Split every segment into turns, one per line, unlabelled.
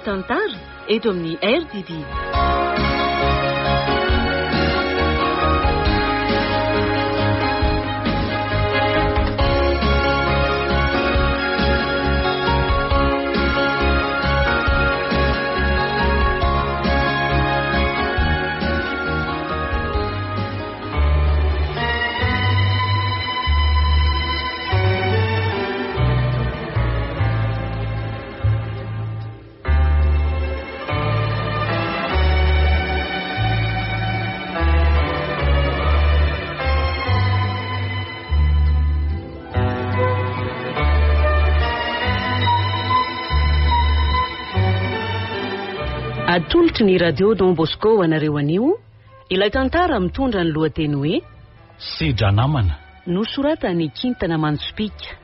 tantara eto amin'ny RTD. Atolotry ny Radio Don Bosco ho anareo anio ilay tantara mitondra ny lohateny hoe
Sedra namana.
Nosoratan'i Kintana Mantsopika.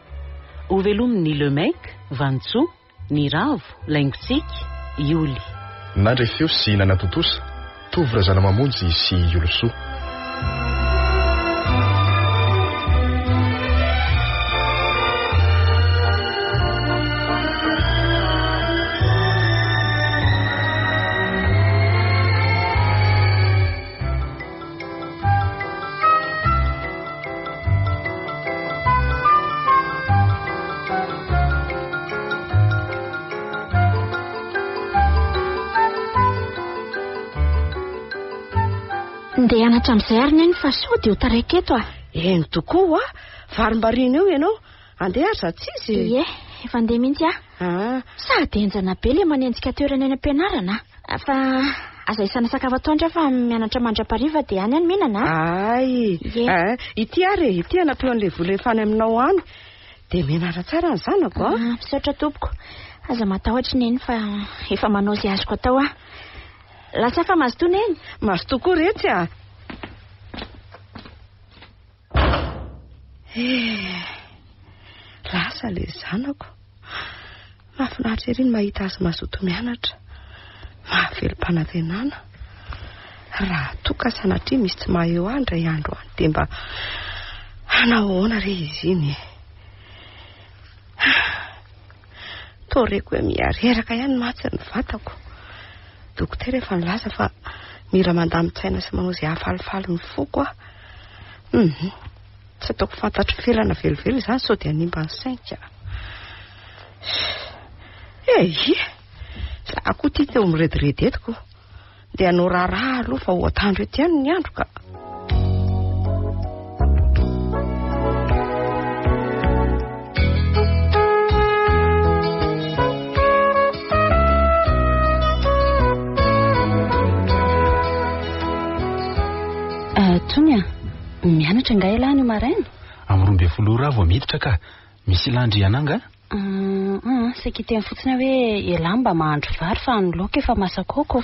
Hovelomin'i Le Mec, Vanintsoa, Niravo, Laingotsiky, Ioly.
Nandre feo sy nanatontosa, Tovo Razanamamonjy sy Iolosoa.
Ndeha hianatra amin'izay ary neny fa sao dia ho taraiky eto ah.
Eny tokoa hoa, varimbariana eo ianao. Andeha ary za tsy izy e.
Ie, efa andeha mihitsy aho.
Ah.
Sady henjana be ilay manenjika toerana eny am-pianarana ah. Fa aza isana sakafo atoandro aho fa mianatra mandra-pariva dia any aho no mihinana
ah. Ay.
Ie.
Ah, ity ary e, ity anapio an'ilay vola efa any aminao any. Dia mianara tsara ny zanako ah.
Ah, misaotra tompoko. Aza matahotra neny fa efa manao izay azoko atao aho. Lasa fa mazotoa neny.
Mazotoa koa retsy ah. Eh, lasa ilay zanako. Mahafinaritra ery ny mahita azy mazoto mianatra. Mahavelom-panantenana. Raha toa ka sanatria misy tsy maha eo ahy indray andro any dia mba hanao ahoana re izy iny e? Toa reko hoe miha-reraka ihany mantsy ny vatako. Dokotera efa nilaza fa mila mandamin-tsaina sy manao izay hahafalifaly ny foko aho. Hum, tsy ataoko fantatry felana velively izany sao dia hanimba ny sainka. Ehe, za koa ity teo mirediredy eto ko. Dia hanao raharaha aloha fa ho atandro eto ihany ny andro ka.
Ah, Tony a, mianatra angaha ialahy anio maraina?
Amin'ny 12 ora aho vao miditra ka. Misy ilan-dry anà angaha?
Hum, saika hiteny fotsiny aho hoe ialahy mba mahandro vary fa ny laoka efa masak'aoko.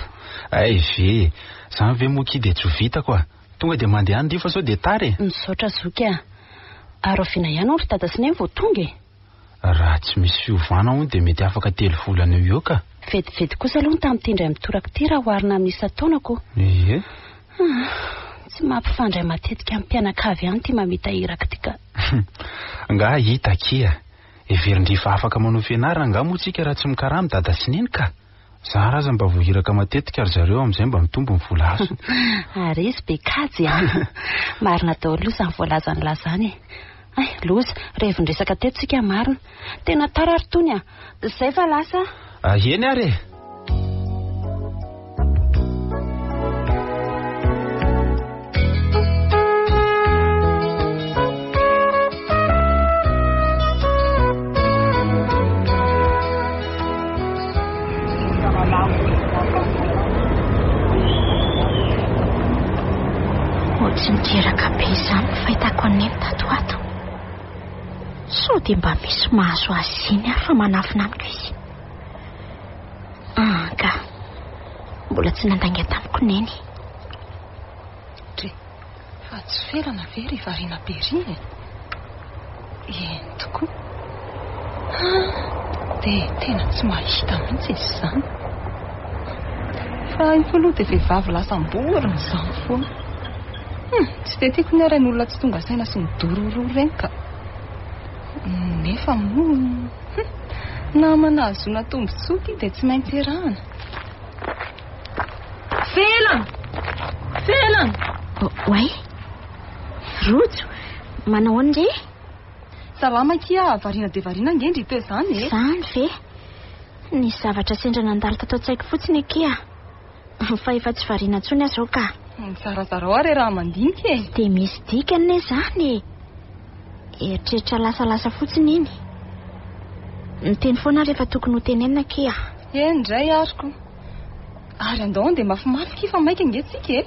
Hay ve! Izany ve moa kia dia tsy ho vitako a! Tonga dia mandeha any ry fa sao dia tara e!
Misaotra zoky a! Ary rahoviana ihany hono ry dada sy neny vao tonga e?
Raha tsy misy fiovana hono dia mety afaka telo volana eo ho eo ka!
Vetivety kosa aloha ny tamin'ity indray mitoraka ity raha oharina amin'ny isan-taonako.
Ie.
Hum, tsy mampifandray matetika amin'ny mpianakavy ihany ity mamita iraka ity ka.
Angaha hita akia. Heverin-dry fa afaka manao fianarana angaha moa tsika raha tsy mikarama dada sy neny ka. Zara aza mba voahiraka matetika ry zareo amin'izay mba mitombo ny vola azony.
Ary izy be kajy an! Marina daholo aloha izany voalazan'i lahy izany e. Hay, loza, revin-dresaka teto tsika marina. Tena tara ry Tony a! Zay fa lasa
ah. Eny ary e!
Ohatry ny reraka be izany ny fahitako an'i Neny tato ho ato. Sao dia mba misy mahazo azy iny ary fa manafina amiko izy. Anka, mbola tsy nandainga tamiko Neny.
Dre, fa tsy ferana ve ry variana be ry e? Eny tokoa. Ah, dia tena tsy mahita mihitsy izy izany. Fa io aloha dia vehivavy lasa amborina izany foana. Hum, tsy dia tiako ny ireny olona tsy tonga saina sy midorororo ireny ka. Nefa moa, hum, Namana ahazoana tombontsoa ity dia tsy maintsy iarahana. Felana! Felana!
Oay! Rojo, manao ahoana re?
Salama akia, variana dia variana ange ndry teo izany e.
Izany ve? Nisy zavatra sendra nandalo tato an-tsaiko fotsiny akia. Fa efa tsy variana intsony aho izao ka.
Zarazarao ary raha mandinika e.
Tsy dia misy dikany anie izany e. Eritreritra lasalasa fotsiny iny. Miteny foana aho rehefa tokony ho tenenina akia.
Eny indray ary ko. Ary andao andeha mafimafy kia fa maika ange tsika e.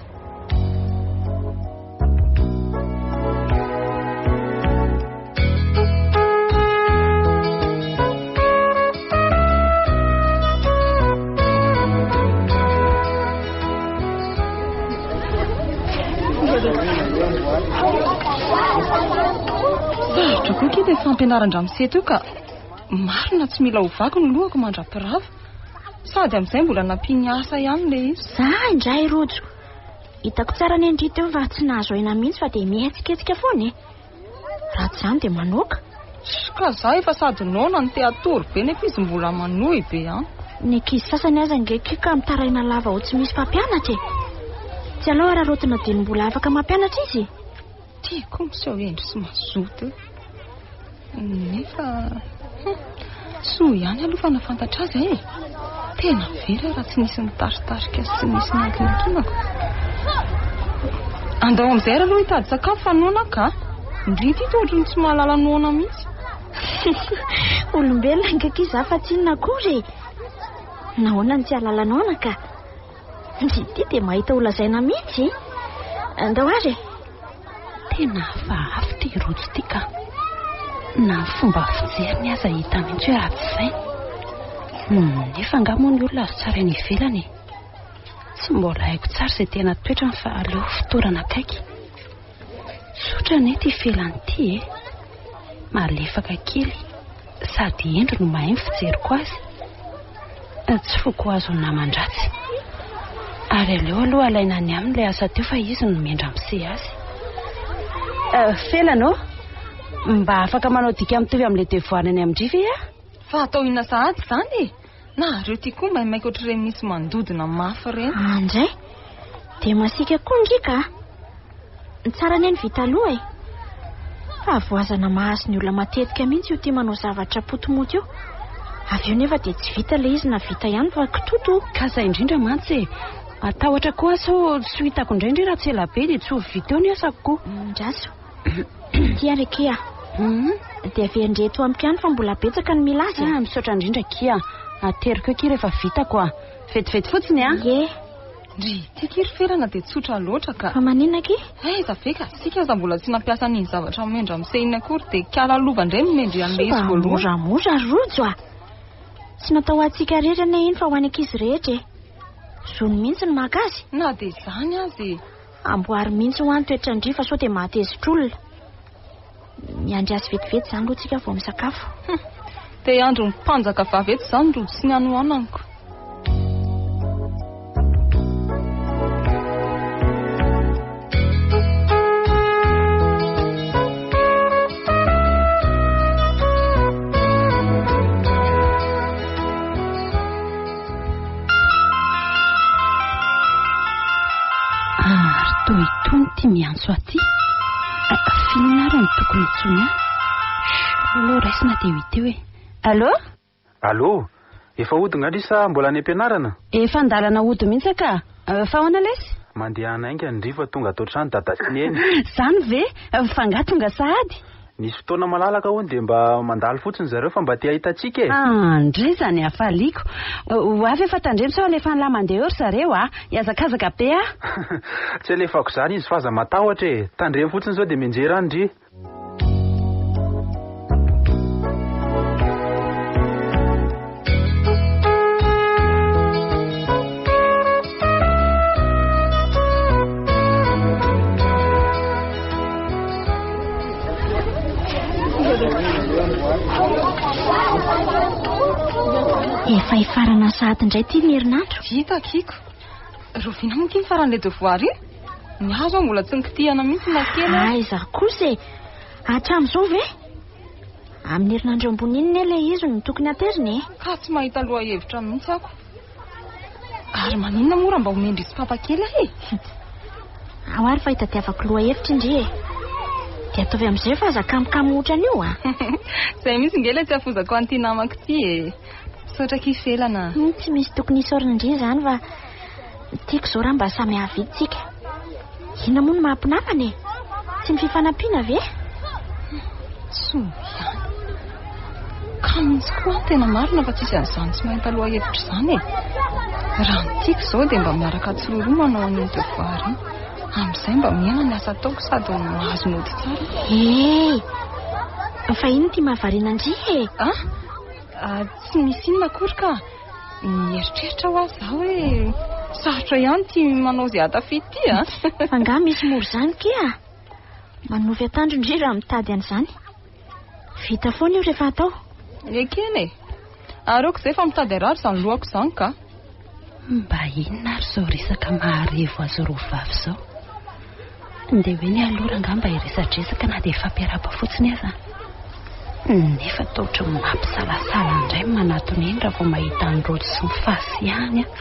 Sarotra koa kia ilay fampianaran-dramose teo ka. Marina tsy mila ovako ny lohako mandra-pirava. Sady amin'izay mbola nampiany asa ihany ilay izy.
Za indray Rojo. Hitako tsara anie ndry teo fa tsy nahazo aina mihitsy fa dia mihetsiketsika foana e. Raha tsy izany dia manoaka.
Ka za efa sady noana no te hatory be nefa izy mbola manohy be an.
Ny ankizy sasany aza ange kia ka mitaraina lava ho tsy misy mpampianatra e. Tsy aleo araraotina dieny mbola afaka mampianatra izy e.
Ty koa miseho hendry sy mazoto eo. Nefa hum, soa ihany aloha fa nahafantatra azy aho e. Tena very aho raha tsy nisy nitaritarika sy tsy nisy niankinankinako. Andao amin'izay ary aloha hitady sakafo fa noana aho ka. Ndry ity toa ohatran'ny tsy mahalala noana mihitsy.
Olombelona ange akia izaho fa tsy inona akory e. Nahoana no tsy hahalala noana ka? Ndry ity dia mahita ho lazaina mihitsy e. Andao ary e.
Tena hafahafa ity rojo ity ka. Na ny fomba fijeriny aza hita mihitsy hoe ratsy saina. Nefa angaha moa ny olona azo tsaraina ivelany e. Tsy mbola haiko tsara izay tena toetrany fa aleo fotorana akaiky. Tsotra anie ity felany ity e. Malefaka kely sady hendry no mahay ny fijeriko azy. Tsy foko ho azon'ny naman-dratsy. Ary aleo aloha alaina any aminy ilay asa teo fa izy no mendra-misehy azy. Felana ô! Mba afaka manao dika mitovy amin'ilay devoara any amin-dry ve aho?
Fa atao inona sahady izany e? Nareo ty koa maimaika ohatr'ireny misy mandodona mafy ireny.
Andray! Dia masiaka koa ndry ka! Ny tsara anie ny vita aloha e! Fahavoazana mahazo ny olona matetika mihitsy io tia manao zavatra potomoty io. Avy eo nefa dia tsy vita ilay izy na vita ihany fa kitoto.
Ka izay indrindra mantsy e! Matahotra koa aho sao tsy ho hitako indray ndry raha tsy ela be dia tsy ho vita eo ny asako koa.
Ndraso. Ity ary akia. Dia averin-dry eto amiko ihany fa mbola betsaka ny mila azy a.
Ah, misaotra indrindra akia. Ateriko eo akia rehefa vitako a. Vetivety fotsiny a.
Ie.
Ndry, ity akia ry Felana dia tsotra loatra ka.
Fa maninona akia?
Aiza ve ka, isika aza mbola tsy nampiasa an'iny zavatra omendra-mise iny akory dia kala lova indray no mendry an'ilay izy voalohany.
Mba moramora ry Rojo a. Tsy natao ho antsika irery anie iny fa ho an'ny ankizy rehetra e. Zony mihitsy ny maka azy.
Na dia izany aza e.
Amboary mihitsy hoa ny toetran-dry fa sao dia mahatezitra olona. Miandry azy vetivety izany aloha tsika vao misakafo.
Hum, te hiandry ny mpanjaka vavy eto izany rojo sy ny hanoananiko.
Ary toa itony ity miantso aty. F'inona ary no tokony hantsoiny ahy? Chut, aleo raisina dia ho hita eo e. Allô?
Allô? Efa hody nga ndry sa mbola any am-pianarana?
Efa an-dalana hody mihitsy ka. Fa ahoana lesy?
Mandehana haingana ndry fa tonga ato an-trano dada sy neny.
Izany ve? Fa angaha tonga sahady?
Nisy fotoana malalaka hono dia mba mandalo fotsiny zareo fa mba te hahita antsika e!
Andry izany hafaliako. Ho avy efa tandremo sao alefan'lah mandeha eo ry zareo a! Hihazakazaka be aho.
Tsy alefako izany izy fa aza matahotra e! Tandremo fotsiny sao dia mianjera any ndry.
Efa hifarana sahady indray ity ny herinandro.
Vita akiko. Rahoviana moa ity ny faran'ilay devoir iny? Ny ahy izao mbola tsy nikitihana mihitsy na kely aza.
Aiza kosa e! Hatramin'izao ve? Amin'ny herinandro ambony iny ne ilay izy no tokony haterina e.
Ka tsy mahita lohahevitra mihitsy ako. Ary maninona moa raha mba omen-dry sy papa kely ahy e?
Ao ary fa hitadiavako lohahevitra indry e. Dia ataovy amin'izay fa aza kamokamo ohatran'io a.
Izay mihitsy nge ilay tsy hafozako an'ity namako ity e. Misaotra akia Felana.
Tsy misy tokony hisaorana indry izany fa tiako izao raha mba samy hahavita isika. Inona moa no maha mpinamana e? Tsy ny fifanampiana ve?
Soa ihany. Ka mihitsy koa an, tena marina fa tsisy an'izany tsy mahita lohahevitra izany e. Raha ny tiako izao dia mba miaraka tsiroaroa manao an'iny devoir iny. Amin'izay mba mihena ny asa ataoko sady mahazo nody tsara.
Hey! Fa inona ity mahavariana an-dry e?
Ah? Ah, tsy misy inona akory ka. Mieritreritra hoa za hoe sarotra ihany ity manao izay hahatafita ity a.
Fa angaha misy mora izany kia? Manofy atandro ndry raha mitady an'izany. Vita foana io rehefa atao.
Ekena e. Ary aoka izay fa mitady harary izany lohako izany ka.
Mba inona ary izao resaka maharevo azy roa vavy izao? Dia hoe ny aloha rangahy mba hiresadresaka na dia hifampiarahaba fotsiny aza. Nefa toa ohatran'ny mampisalasala indray ny manatona eny raha vao mahita an'i Rojo sy ny Fasy ihany aho.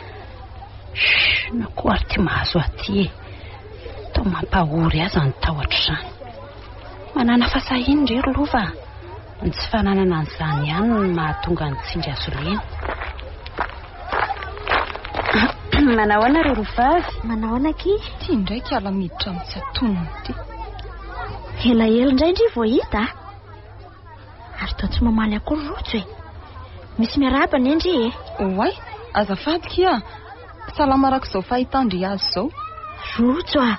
Chut, na koa ary ity mahazo ahy ity e. Toa mampahory ahy izany tahotra izany. Manàna fahasahiana re ry Lova a. Ny tsy fananana an'izany ihany no mahatonga ny tsindry azo lena. Manao ahoana ry roa vavy?
Manao ahoana akia?
Ity indray kala miditra amin'ny tsy antonony ity.
Elaela indray ndry vao hita a. Ary toa tsy mamaly akory Rojo e. Misy miarahaba anie ndry e.
Oay, azafady kia. Salama araka izao fahitan-dry azy izao.
Rojo a,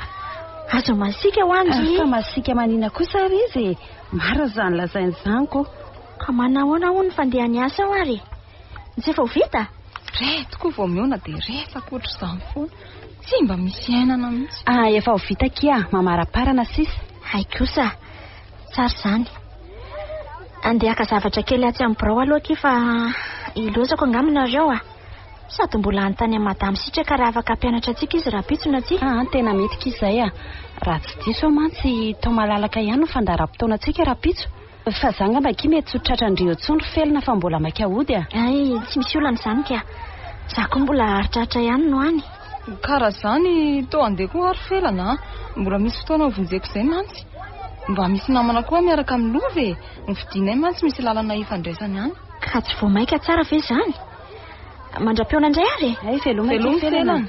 aza masiaka hoa ndry.
Fa masiaka manina kosa ary izy e. Marina izany lazainy izany ko.
Ka manahoana hono ny fandehan'ny asa ao ary e? Ny tsy efa ho vita?
Re tokoa vao mihaona dia resaka ohatr'izany foana. Tsy mba misy iainana mihitsy.
Ah, efa ho vita akia, mamaraparana sisa.
Hay kosa, tsara izany. Andeha haka zavatra kely atsy amin'ny birao aloha akia fa ilozako angamba nareo a. Sady mbola hanontany an'i Madame Sitraka raha afaka hampianatra antsika izy rahampitso na tsia.
Ah, tena mety akia izay a. Raha tsy diso aho mantsy, toa malalaka ihany ny fandaharam-potoanantsika rahampitso. Fa za angamba akia mety tsy ho tratran-dry eo intsony ry Felina fa mbola maika hody a.
Hay, tsy misy olana izany ka. Za koa mbola haharitraritra ihany no any.
Ka raha izany, toa handeha koa aho ry Felana a. Mbola misy fotoana hovonjeko izay mantsy. Mba misy namana koa miaraka amin'ny lova e. Ny fidinay mantsy misy lalana ifandraisany any.
Ka tsy vao maika tsara ve izany? Mandra-pihaona indray ary e.
Hay, veloma akia Felana.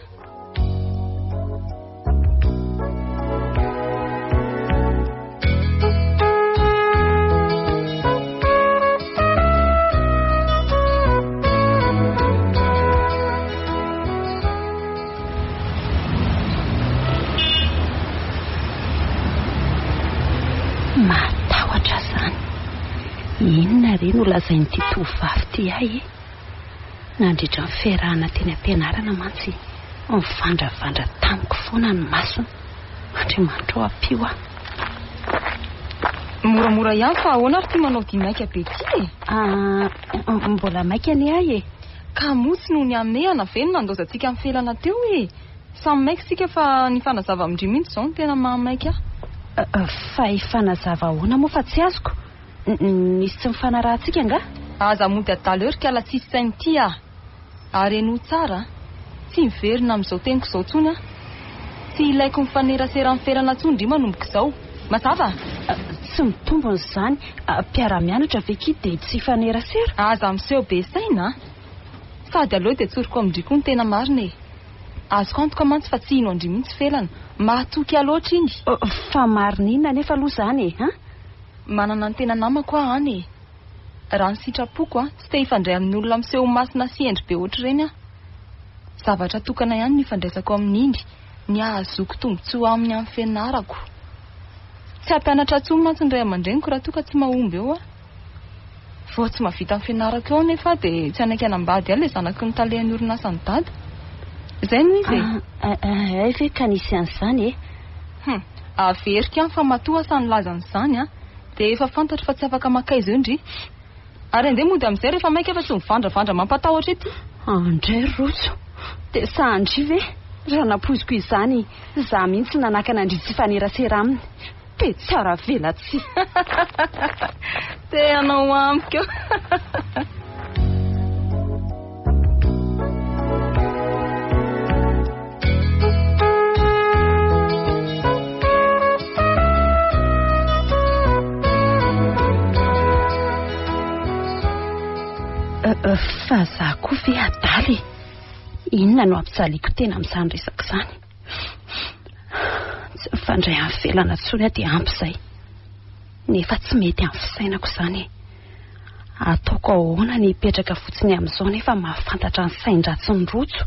Mahatahotra izany. Inona re no lazain'ity tovovavy ity ahy e? Nandritra ny fiarahana teny am-pianarana mantsy, nivandravandra tamiko foana ny masony. Andriamanitra ô, ampio aho.
Moramora ihany fa ahoana ary ity manao dia maika be ity e?
Ah, mbola maika anie ahy e.
Ka moa tsy noho ny hamehana ve no nandaozantsika ny felana teo e? Samy maika isika fa ny hifanazava amin-dry mihitsy izao no tena mahamaika
ahy. Fa hifanazava ahoana moa fa tsy azoko? Nisy tsy nifanarahantsika angaha?
Aza mody adala eo ry kala tsisy saina ity ah! Ary henoy tsara a! Tsy miverina amin'izao teniko izao intsony aho. Tsy ilaiko mifanerasera amin'ny Felana intsony ndry manomboka izao. Mazava?
Tsy mitombina izany. Mpiara-mianatra ve ki dia tsy hifanerasera?
Aza miseho be saina a! Sady aleo dia tsoriko amin-dry koa ny tena marina e! Azoko antoka mantsy fa tsy hino an-dry mihitsy Felana. Mahatoky ahy loatra iny.
Fa marina inona anefa aloha izany e? An?
Manana ny tena namako aho any e! Raha ny sitrapoko an, tsy te hifandray amin'ny olona miseho ho masina sy hendry be ohatr'ireny aho. Zavatra tokana ihany no ifandraisako amin'iny, ny hahazoako tombontsoa aminy amin'ny fianarako. Tsy hampianatra intsony mantsy ny ray aman-dreniko raha toa ka tsy mahomby eo aho. Vao tsy mahavita ny fianarako eo anefa aho dia tsy hanaiky hanambady ahy ilay zanaky ny talehan'ny orinasan'i Dada. Izay no izy e!
Hay ve ka nisy an'izany e?
Hum, averiko ihany fa matoa aho sahy nilaza an'izany an, dia efa fantatro fa tsy afaka mankaiza eo ndry. Ary andeha mody amin'izay rehefa maika fa tsy mivandravandra mampatahotra ety.
Andray ry Rojo, dia sahy ndry ve? Raha nampoiziko izany, izaho mihitsy no nanakana an-dry tsy hifanerasera aminy. Mpiatsara velatsihy.
Te hanao amiko.
Fa za koa ve adala e? Inona no ampijaliako tena amin'izany resaka izany? Tsy mifandray amin'ny felana intsony aho dia ampy izay. Nefa tsy mety amin'ny fisainako izany e. Ataoko ahoana ny hipetraka fotsiny amin'izao nefa mahafantatra ny sain-dratsin'i Rojo?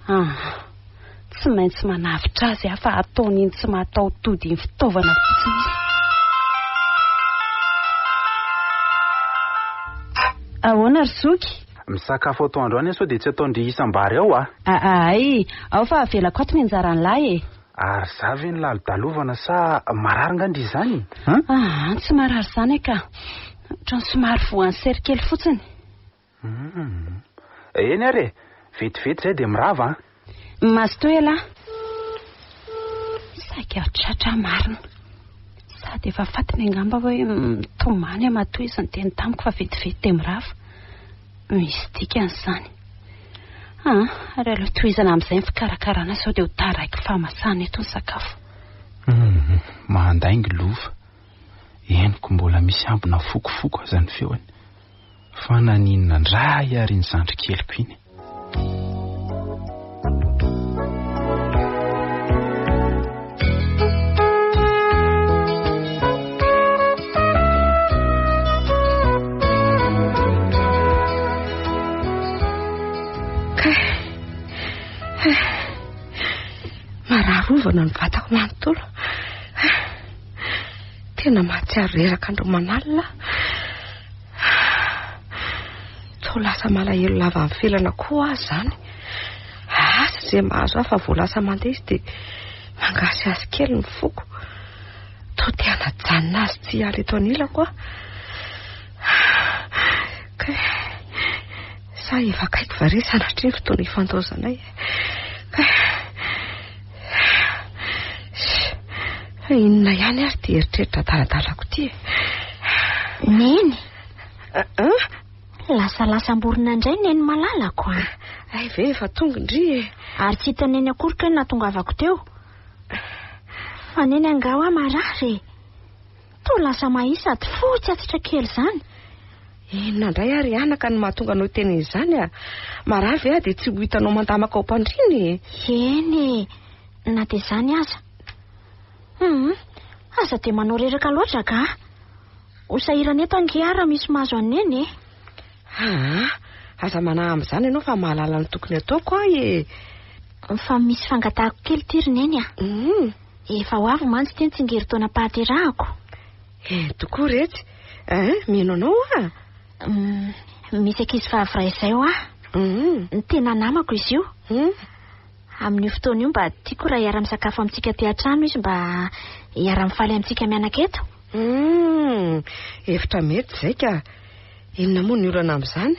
Ah, tsy maintsy manavotra azy aho fa ataon'iny tsy mahataho-tody iny fitaovana fotsiny izy. Ahoana ry zoky?
Misakafo atoandro any aho sao dia tsy ataon-dry isam-bary ao ah.
Ahay, ao fa avelako ato ny anjaran'ny lahy e.
Ary za ve nilalodalovana sa marary nga ndry izany an?
Aa, tsy marary izany ka. Ohatran'ny somary voan'ny sery kely fotsiny.
Hum. Eny ary e, vetivety izay dia mirava an.
Mazotoa ialahy. Saika tratra marina. Sady efa fatiny angamba hoe mitomany aho matoa izy niteny tamiko fa vetivety dia mirava. Misy dikany izany. Ah, ary aleo tohizana amin'izay ny fikarakarana sao dia ho taraiky fahamasahana eto ny sakafo.
Hum, mahandaingy lova. Henoko mbola misy ambina fokofoko aza ny feony. Fa naninona indray ary iny zandry keliko iny?
Marary rovana ny vatako manontolo. Tena mahatsiaro reraka andro aman'alina. Toa lasa malahelo lava amin'ny felana koa aho izany. Asa izay mahazo ahy fa vao lasa mandeha izy dia mangasihasy kely ny foko. Toa te hanajanona azy tsy hiala eto anilako aho. Kay, sa efa akaiky va re sanatria ny fotoana hifandaozanay? Kay, fa inona ihany ary ity eritreritra adaladalako ity e?
Neny! Lasalasam-borona indray Neny malalako a!
Hay ve efa tonga ndry e!
Ary tsy hitan'i Neny akory kay ny nahatongavako teo. Fa Neny angaha hoa marary e! Toa lasa mahia sady fotsy atsitra kely izany.
Inona indray ary anaka no mahatonga anao hiteny an'izany a? Marary ve aho dia tsy ho hitanao mandamaka ao am-pandriana e?
Eny e, na dia izany aza. Hum, aza dia manao reraka loatra ka. Ho sahirana eto ange aho raha misy mahazo an'i Neny e.
Aa, aza manahy amin'izany ianao fa mahalala ny tokony hataoko aho e.
Fa misy fangatahako kely ity ry Neny a.
Hum.
Efa ho avy mantsy ity ny tsingerin-taonam-pahaterahako.
Eny tokoa retsy. Hein, mino anao aho.
Hum, misy ankizy vavy iray izay hoa.
Hum.
Ny tena namako izy io.
Hum.
Amin'io fotoana io mba tiako raha hiara-misakafo amintsika aty an-trano izy mba hiara-mifaly amintsika mianaka eto.
Hum, hevitra mety izay ka. Inona moa ny olana amin'izany?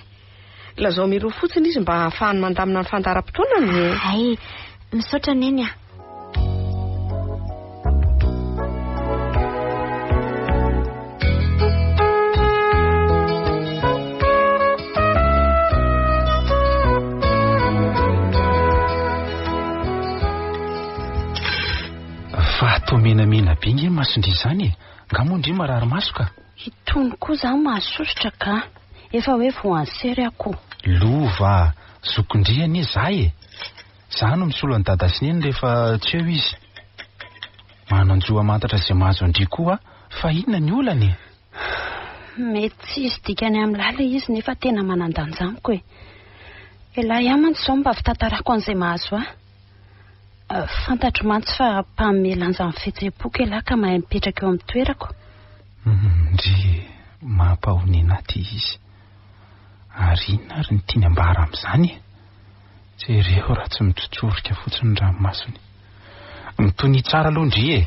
Lazao mialoha fotsiny izy mba hahafahany mandamina ny fandaharam-potoanany e.
Hay, misaotra Neny a.
Fa toa menamena be nge ny mason-dry izany e. Nga moa ndry marary maso ka?
Itony koa izany mahasosotra ka. Efa hoe voan'ny sery aho ko.
Lova a! Zokin-dry anie za e! Za no misolo an'i dada sy neny rehefa tsy eo izy. Manan-jo hamantatra izay mahazo an-dry koa aho fa inona ny olana e?
Mety tsy hisy dikany amin'lah ilay izy nefa tena manan-danja amiko e. Elah ihany mantsy izao no mba fitantarako an'izay mahazo ahy. Fantatro mantsy fa mpanome lanja ny fihetseham-poko ialahy ka mahay mipetraka eo amin'ny toerako.
Ndry e, mampahonena ahy ity izy. Ary inona ary no tiany ambara amin'izany e? Jereo raha tsy mitsotsorika fotsiny ny ranomasony. Mitonia tsara aloha ndry e!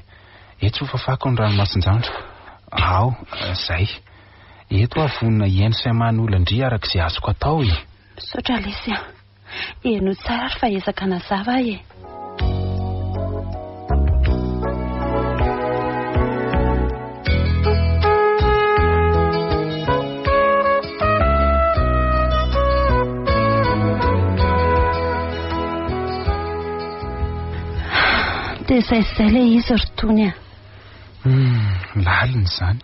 Etsy ho fafako ny ranomason-jandriko. Ao, izay. Eto aho vonona hihaino sy hamaha ny olan-dry araka izay azoko atao e!
Misaotra lesy a! Henoy tsara ary fa ezaka hanazava aho e! Dia izay sy izay ilay izy ry Tony a.
Hum, lalina izany.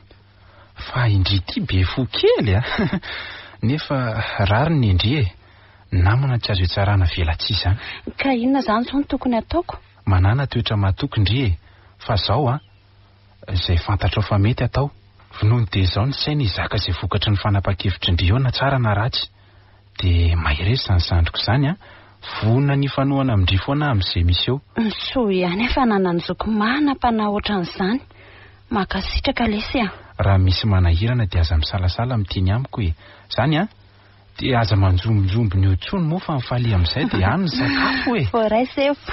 Fa indry ity be fo kely a. Nefa rariny ny indry e. Namana tsy azo itsarana velatsihy izany.
Ka inona izany izao no tokony hataoko?
Manàna toetra mahatoky ndry e. Fa izao an, izay fantatrao fa mety atao. Vonoiny dia izao ny saina hizaka izay vokatry ny fanapahan-kevitry ndry eo na tsara na ratsy. Dia mahereza izany zandriko izany an! Vonona ny hifanohana amin-dry foana aho amin'izay misy eo.
Soa ihany aho fa nanan-joky manam-panahy ohatran'izany. Mankasitraka lesy a!
Raha misy manahirana dia aza misalasala miteny amiko e! Izany an! Dia aza manjombonjombona eo intsony moa fa mifalia amin'izay dia any ny sakafo e!
Voaray sefo.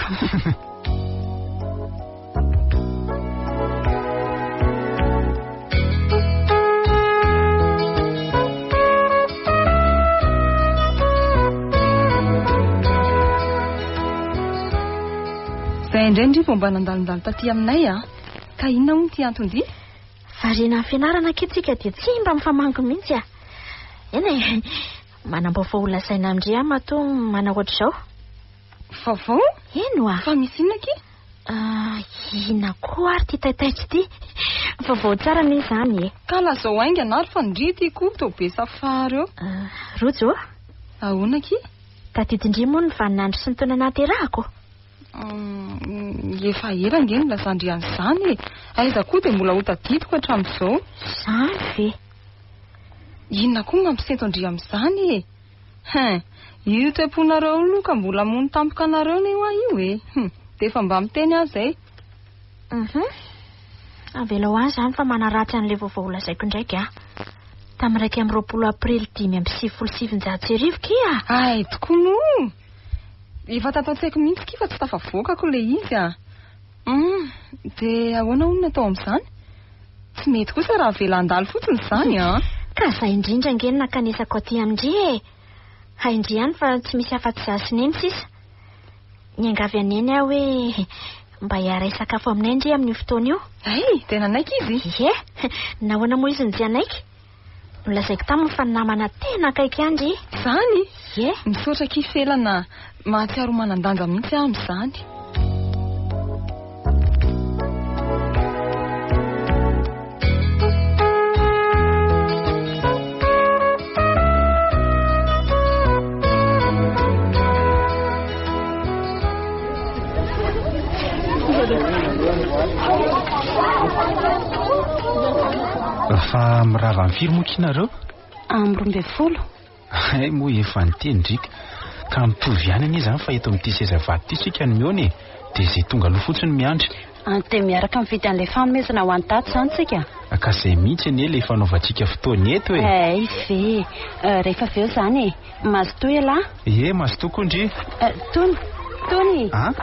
Izay indray ndry vao mba nandalondalo taty aminay a. Ka inona hono ity anton-dia?
Variana amin'ny fianarana akia tsika dia tsy mba mifamangy mihitsy a. Eny e, manam-baovao ho lazaina amin-dry aho matoa manao ohatr'izao.
Vaovao?
Eny oa.
Fa misy inona akia?
Ah, inona koa ary ity taitaitra ity? Vaovao tsara anie izany e.
Ka lazao haingana ary fa ndry ity koa toa be safary eo.
Ah, Rojo ô?
Ahoana akia?
Tadidin-dry moa ny vaninandro sy ny taona nahaterahako?
Mm, efa ela ange no nilazan-dry an'izany e. Aiza koa dia mbola ho tadidiko hatramin'izao.
Izany ve?
Inona koa no mampisento an-dry amin'izany e? Hein! Io toe-ponareo io aloha ka mbola hamono tampoka anareo anie hoa io e! Hum! Dia efa mba miteny aho izay.
Uhum. Avelao any izany fa manaratsy an'ilay vaovao holazaiko indraika aho. Tamin'ny 21 aprily 1995 kia!
Hay tokoa moa! Efa tato an-tsaiko mihitsy kia fa tsy tafavoakako ilay izy a! Hum! Dia ahoana hono no atao amin'izany? Tsy mety kosa raha avela handalo fotsiny izany an!
Ka izay indrindra ange no nankanesako aty amin-dry e! Hain-dry ihany fa tsy misy afa-tsy izaho sy Neny sisa. Niangavy an'i Neny aho hoe mba hiara hisakafo aminay ndry amin'io fotoana io.
Hay! Dia nanaiky izy?
Ie! Nahoana moa izy no tsy hanaiky? Nolazaiko taminy fa namana tena akaiky ahy ndry.
Izany?
Ie.
Misaotra akia Felana a! Mahatsiaro ho manan-danja mihitsy aho amin'izany.
Fa mirava amin'ny firy moa kia nareo?
Amin'ny 12.
Hay moa efa niteny ndry ka. Ka mitovy ihany anie izany fa eto amin'ity seza vato ity isika no mihaona e. Dia izay tonga aloha fotsiny miandry.
Dia miaraka mividy an'ilay fanomezana ho an'i Dada izany tsika?
Ka izay mihitsy anie ilay fanaovantsika fotoana eto e.
Hay ve. Rehefa avy eo izany e. Mazotoa ialahy.
Ie, mazotoa koa ndry.
Tony! Tony!
An?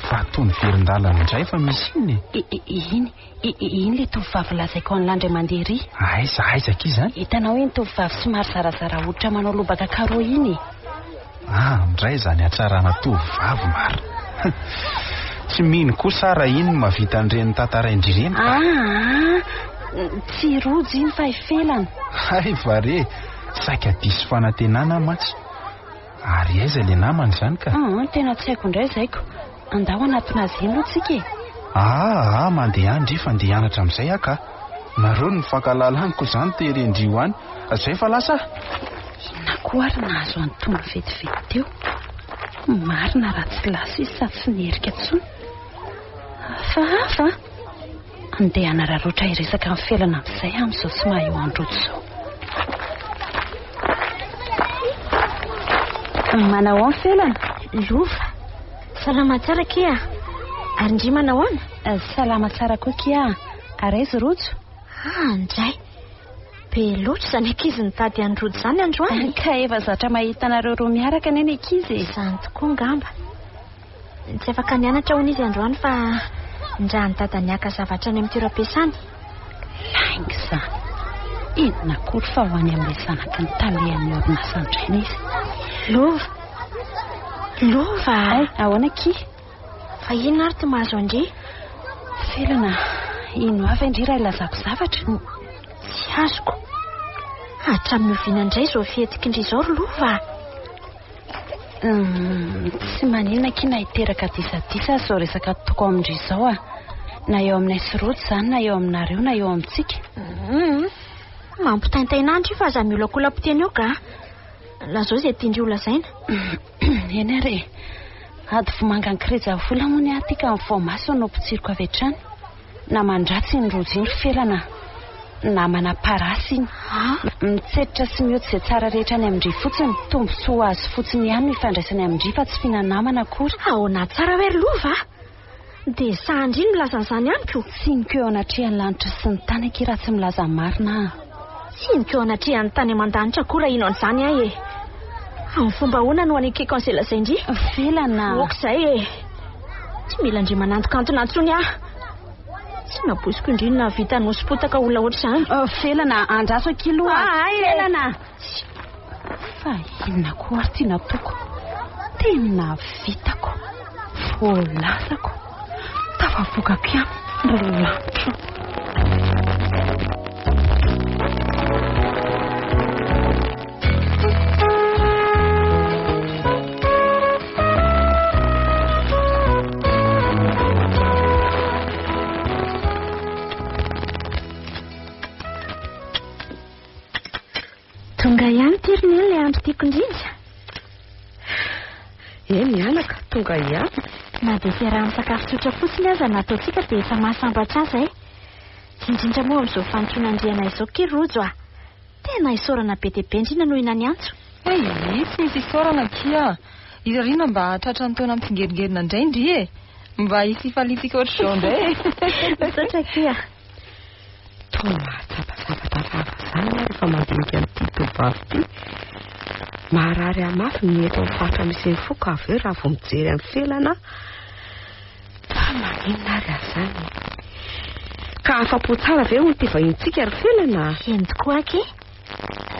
Fa toa niverin-dalana indray fa misy inona
e? Iny, iny ilay tovovavy lazaiko an'i Landry mandeha ery.
Aiza, aiza akia izany?
Hitanao iny tovovavy somary zarazara hoditra manao lobaka carreaux iny e?
Ah, indray izany hatsarana tovovavy marina. Tsy mino kosa aho raha iny no mahavita an'ireny tantarain-dry ireny
ka. Ah, tsy rojo iny fa i Felana.
Hay va re, saika diso fanantenana aho mantsy. Ary aiza ilay namana izany ka?
Ah, tena tsy haiko indray zaiko. Andao hanatona azy iny aloha tsika e.
Ah, ah, mandeha any ndry fa ndeha hianatra amin'izay aho ka. Nareo no mifankahalala any koa izany teren-dry ho any. Zay fa lasa aho.
Inona koa ary nahazo an'i Tony vetivety teo? Marina raha tsy lasa izy sady tsy niherika intsony. Hafahafa an! Andeha hanararaotra hiresaka amin'ny Felana amin'izay aho amin'izao tsy maha eo an-drojo izao. Manao ahoana Felana?
Lova. Salama tsara kia. Ary ndry manao ahoana?
Salama tsara koa kia. Ary aiza Rojo?
Ah, ndray. Be loatra izany ankizy nitady an'i Rojo izany androany.
Ka efa zatra mahita anareo roa miaraka anie ny ankizy e.
Izany tokoa angamba. Tsy afaka nianatra hono izy androany fa ndrahan'i dadany haka zavatra any amin'ny toeram-piasany.
Lainga izany. Inona akory fa ho any amin'ilay zanaky ny talehan'ny orinasa indray izy.
Lova. Lova.
Hay, ahoana akia?
Fa inona ary ty mahazo an-dry?
Felana, ino avy an-dry raha ilazako zavatra?
Tsy azoko. Hatramin'ny oviana indray izao fihetsiky ndry izao ry Lova?
Tsy maninona akia na hiteraka disadisa aza izao resaka ataoko amin-dry izao a. Na eo aminay sy Rojo izany na eo aminareo na eo amintsika.
Mampitaintaina andry io fa aza miolakolam-piteny eo ka. Lazao izay tian-dry ho lazaina.
Eny ary e. Ady vomanga an-kireja vola moa ny ahy ity ka ny voamaso no potsiriko avy hatrany. Naman-dratsy iny rojo iny ry Felana a. Namana parasy iny. Mitsetra sy mioty izay tsara rehetra any amin-dry fotsiny. Tombontsoa ho azy fotsiny ihany no ifandraisany amin-dry fa tsy fihinanamana akory.
Ahoana tsara hoe ry Lova a? Dia sahan-dry ny milaza an'izany amiko?
Tsiniko eo anatrehan'ny lanitra sy ny tany akia raha tsy milaza ny marina aho.
Tsiniko eo anatrehan'ny tany aman-danitra koa raha hino an'izany aho e. Amin'ny fomba ahoana no hanekeko an'izay lazain-dry?
Felana.
Ok izay e. Tsy mila an-dry manantokantona intsony aho. Tsy nampoiziko indry ny nahavita nosi-potaka olona ohatr'izany.
Felana, andraso akia aloha.
Ahay e.
Felana. Fa inona koa ary ty nataoko? Tena vitako. Voalazako. Tafavoakako ihany ry lanitro.
Tonga ihany ity ry Neny ilay andro tiako indrindra.
Eny anaka, tonga ihany.
Na dia fiaraha-misakafo tsotra fotsiny aza no ataontsika dia efa mahasambatra ahy izay. Indrindra moa amin'izao fanintonandriana izao ky Rojo a! Tena isaorana be dia be ndry nanohina ny antso.
Hay, tsy misy isaorana akia. Irariana mba hahatratra ny taona mitsingeringerina indray ndry e! Mba hisy hifaliantsika ohatr'izao indray e!
Misaotra akia.
Toa mahatsapa zavatra hafahafa izany aho rehefa mandinika an'ity tovovavy ity. Maharary ahy mafy ny eto amin'ny faritra misy ny foko avy eo raha vao mijery an'i Felana aho. Fa maninona ary aho izany e? Ka afa-po tsara ve hono ity vahintsika ry Felana?
Eny tokoa aky e!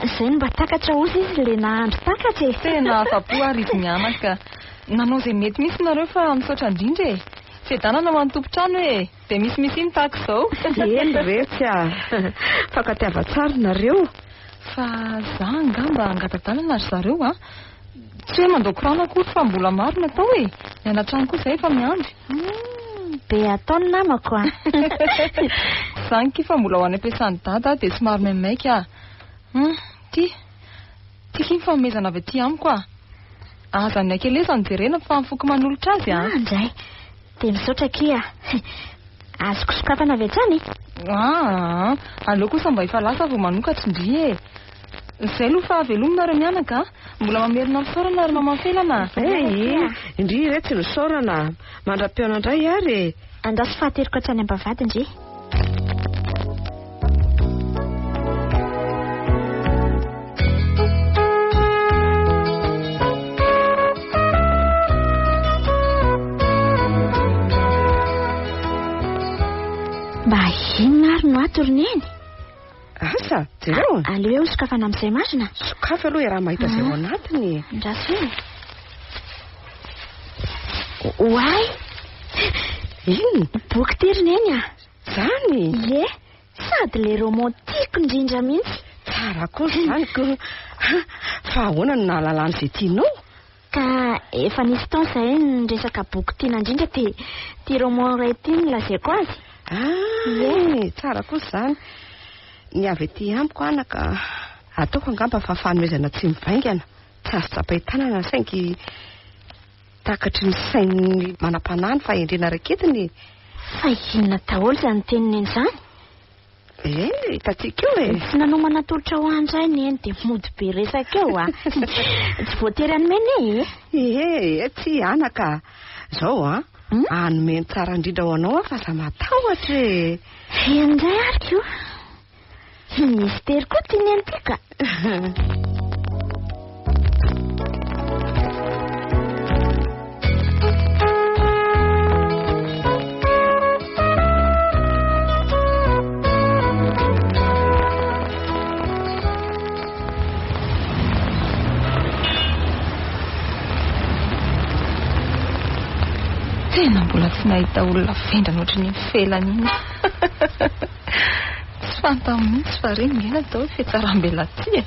Izay no mba takatra hozy izy ilay nahandro takatra e!
Tena afa-po ary izy mianaka. Nanao izay mety mihitsy nareo fa misaotra indrindra e! Fiadanana ho an'ny tompon-trano e! Dia misimisy iny tahaka izao.
Eny retsy a! Fankatiava tsara nareo.
Fa za angamba hangata-dalana ry zareo a! Tsy hoe mandao korana akory fa mbola maro ny atao e! Ny any an-trano koa izay efa miandry.
Humm, be atao ny namako a!
Zany ki fa mbola ho any am-piasan'i dada aho dia somary maimaika aho. Humm, ty. Ty ki ny fanomezana avy aty amiko a! Aza ny hakelezany jerena fa ny foko manolotra azy a!
Ah, ndray. Dia misaotra akia. Azoko sokafana avy hatrany?
Aa, aleo kosa mba efa lasa vao manokatra ndry e. Izay aloha fa veloma nareo mianaka a. Mbola mamerina fisaorana ry maman Felana a.
Hey, ndry re tsy nisaorana. Mandra-pihaona indray ary e.
Andraso fahateriko hatrany am-bavahady ndry. Mba inona ary no ato ry Neny?
Asa, jereo.
Aleo eo sokafana amin'izay marina.
Sokafy aloha iaraha mahita izay ao anatiny e.
Andraso eo. Oay!
Inona?
Boky ity ry Neny a.
Zany?
Ie, sady le roman tiako indrindra mihitsy.
Tsara koa izany ko. Fa ahoana no nahalalana izay tianao?
Ka efa nisy fotoana izahay niresaka boky tiana indrindra dia ity roman iray ity no nolazaiko azy.
Ah, tsara kosa izany. Ny avy aty amiko anaka, ataoko angamba fa fanomezana tsy mivaingana, tsy azo tsapain-tanana saingy Takatry ny sain'ny manam-panahy ny fahendrena raketiny e!
Fa inona daholo izany tenin'i Neny izany?
Eh, hitantsika eo e!
Tsy nanomana tolotra ho an-dray Neny dia mody be resaka eo a! Tsy voatery hanome ne e!
Ee, tsia anaka! Izao an, hanome ny tsara indrindra ho anao aho fa aza matahotra e!
Eny indray ary ko! Mistery koa ity Neny ity ka!
Tena mbola tsy nahita olona vendrana ohatran'iny Felana iny aho. Tsy fantany mihitsy fa reny nge natao hoe fihatsarambelatsihy e.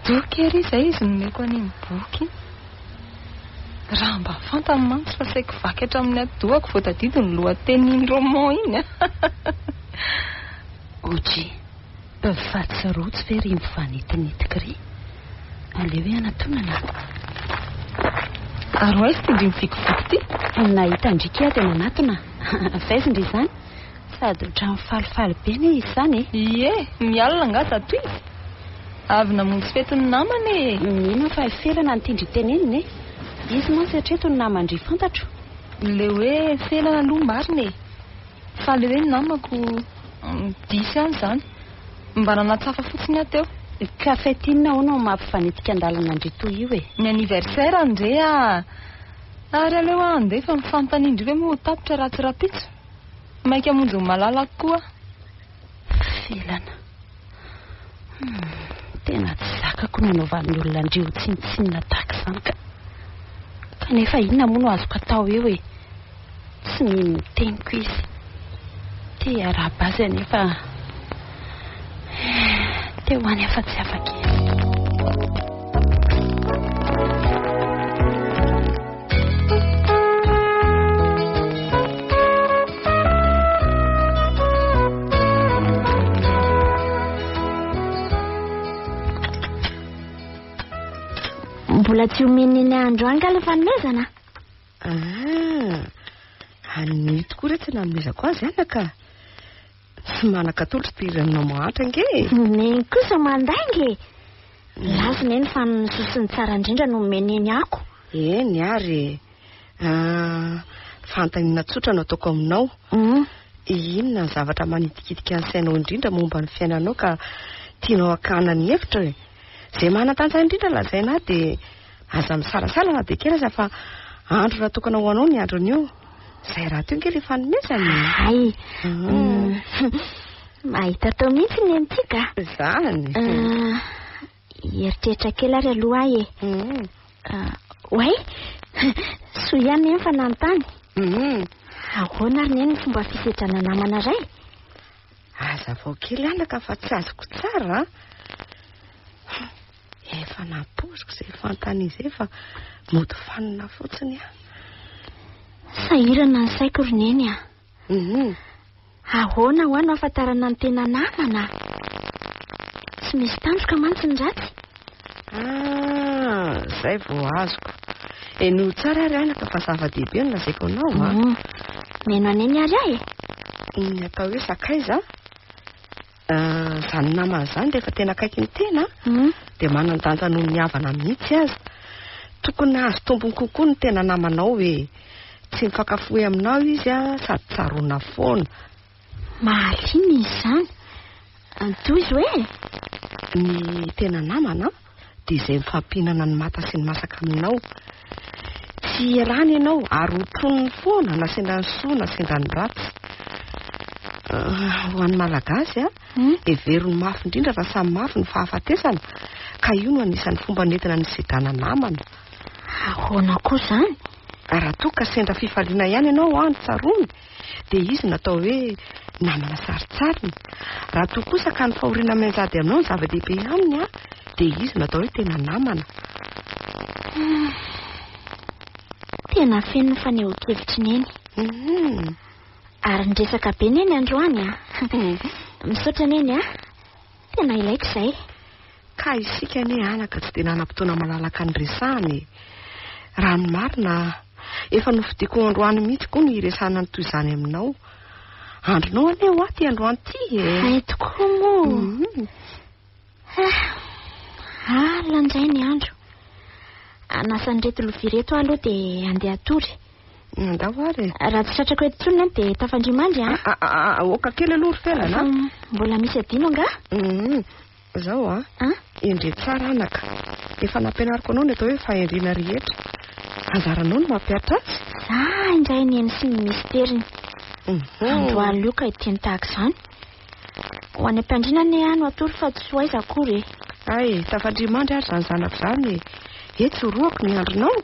Doka ery izay izy nomeko an'iny boky iny. Raha mba fantany mantsy fa saiky vaky hatramin'ny atidohako vao tadidy ny lohatenin'iny roman iny.
Oji, fa tsy rojo ve ry mifanitinitika ry? Aleo hoe anatonana.
Ary ho aiza ity ndry mivikiviky ity?
Nahita an-dry aho dia nanatona. Avy aiza ndry izany? Sady ohatran'ny falifaly be anie izy izany e.
Ie, mialona angaha zato izy? Avy namonjy fetin'ny namany e.
Mino aho fa Felana no tian-dry tenenina e. Izy mantsy hatreto no naman-dry fantatro.
Ilay hoe Felana aloha marina e. Fa ilay hoe namako, diso ihany izany. Mba nanatsafa fotsiny aho teo.
Ka fety inona hono no mampifanitika an-dalana an-dry toy io e?
Ny anniversaire ndre ah! Ary aleo aho handeha fa ny fanontanian-dry ve moa ho tapitra raha tsy rahampitso? Maika hamonjy ny malalako koa aho.
Felana. Hum, tena tsy zakako ny anaovan'ny olona an-dry ho tsinontsinona tahaka izany ka. Kanefa inona moa no azoko atao eo e? Tsy mino ny teniko izy. Te hiarahaba azy anefa te ho any afa tsy afaka izy.
Mbola tsy omen'i Neny androany nga ilay fanomezana?
Ah, anio tokoa re tsy nanomezako azy anaka. Tsy manan-katolotra ity reninao mahantra ange e.
Neny kosa mandainga e. Milaza Neny fa ny soa sy ny tsara indrindra no omen'i Neny ako.
Eny ary e. Ah, fanontaniana tsotra no ataoko aminao. Inona ny zavatra manitikitika ny sainao indrindra momba ny fiainanao ka tianao hakana ny hevitra e? Izay manan-danja indrindra lazaina ahy dia aza misalasala na dia kely aza fa andro natokana ho anao ny andron'io. Izay rahateo ange ilay fanomezana e.
Hay. Mahita atao mihitsy ny an'ity ka.
Izany.
Hieritreritra kely ary aloha aho e. Oay, soa ihany neny fa nanontany. Ahoana ary neny ny fomba fisedrana namana iray?
Hazavao kely anaka fa tsy azoko tsara an. Efa nampoiziko izay fanontaniana izay fa mody fanina fotsiny aho.
Sahirana ny saiko ry neny a. Ahoana hoa no ahafantarana ny tena namana? Tsy misy tandroka mantsy ny ratsy.
Ah, izay vao azoko. Henoy tsara ary anaka fa zava-dehibe no lazaiko anao a.
Mihaino an'i Neny ary aho e.
Ny atao hoe sakaiza, izany namana izany rehefa tena akaiky ny tena dia manan-danja noho ny havana mihitsy aza. Tokony hahazo tombony kokoa ny tena namanao e. Tsy mifankafohy aminao izy sady tsaroana foana.
Mahaliana izy izany. Tohizo e!
Ny tena namana dia izay mifampihinana ny mata sy ny masaka aminao. Tsy ialany ianao ary ho troniny foana na sendra ny soa na sendra ny ratsy. Ho an'ny Malagasy, hevero ny mafy indrindra fa samy mafy ny fahafatesana ka io no anisan'ny fomba nentina nisedana namana.
Ahoana koa izany?
Raha toa ka sendra fifaliana ihany ianao an, tsaroany, dia izy no atao hoe namana sarintsariny. Raha toa kosa ka ny fahoriana mianjady aminao no zava-dehibe aminy an, dia izy no atao hoe tena namana.
Tena feno ny fanehoan-kevitr'i Neny. Ary niresaka be Neny androany an. Misaotra Neny an. Tena ilaiko izay.
Ka isika anie anaka tsy dia nanam-potoana malalaka niresahana e. Raha ny marina, efa nofidiko ho androany mihitsy koa ny hiresahana ny toy izany aminao. Andronao anie ho ahy ity androany ity e.
Hay tokoa moa. Ah, alina indray ny andro. Hanasa an'ireto lovia ireto aho aloha dia handeha hatory.
Andao ary e.
Raha tsy tratrako eto intsony aho dia tafandria-mandry an.
Aoka kely aloha ry Felana.
Mbola misy adino angaha?
Izao an. Endre tsara anaka. Efa nampianariko anao ny atao hoe fahendrena rehetra. Anjaranao no mampihatra azy.
Za indray neny sy ny misteriny. Androany loka hiteny tahaka izany. Ho any am-pandriana anie aho no hatory fa tsy ho aiza akory e.
Hay, tafandria-mandry ary izany zanako izany e. Etsy orohako ny andronao.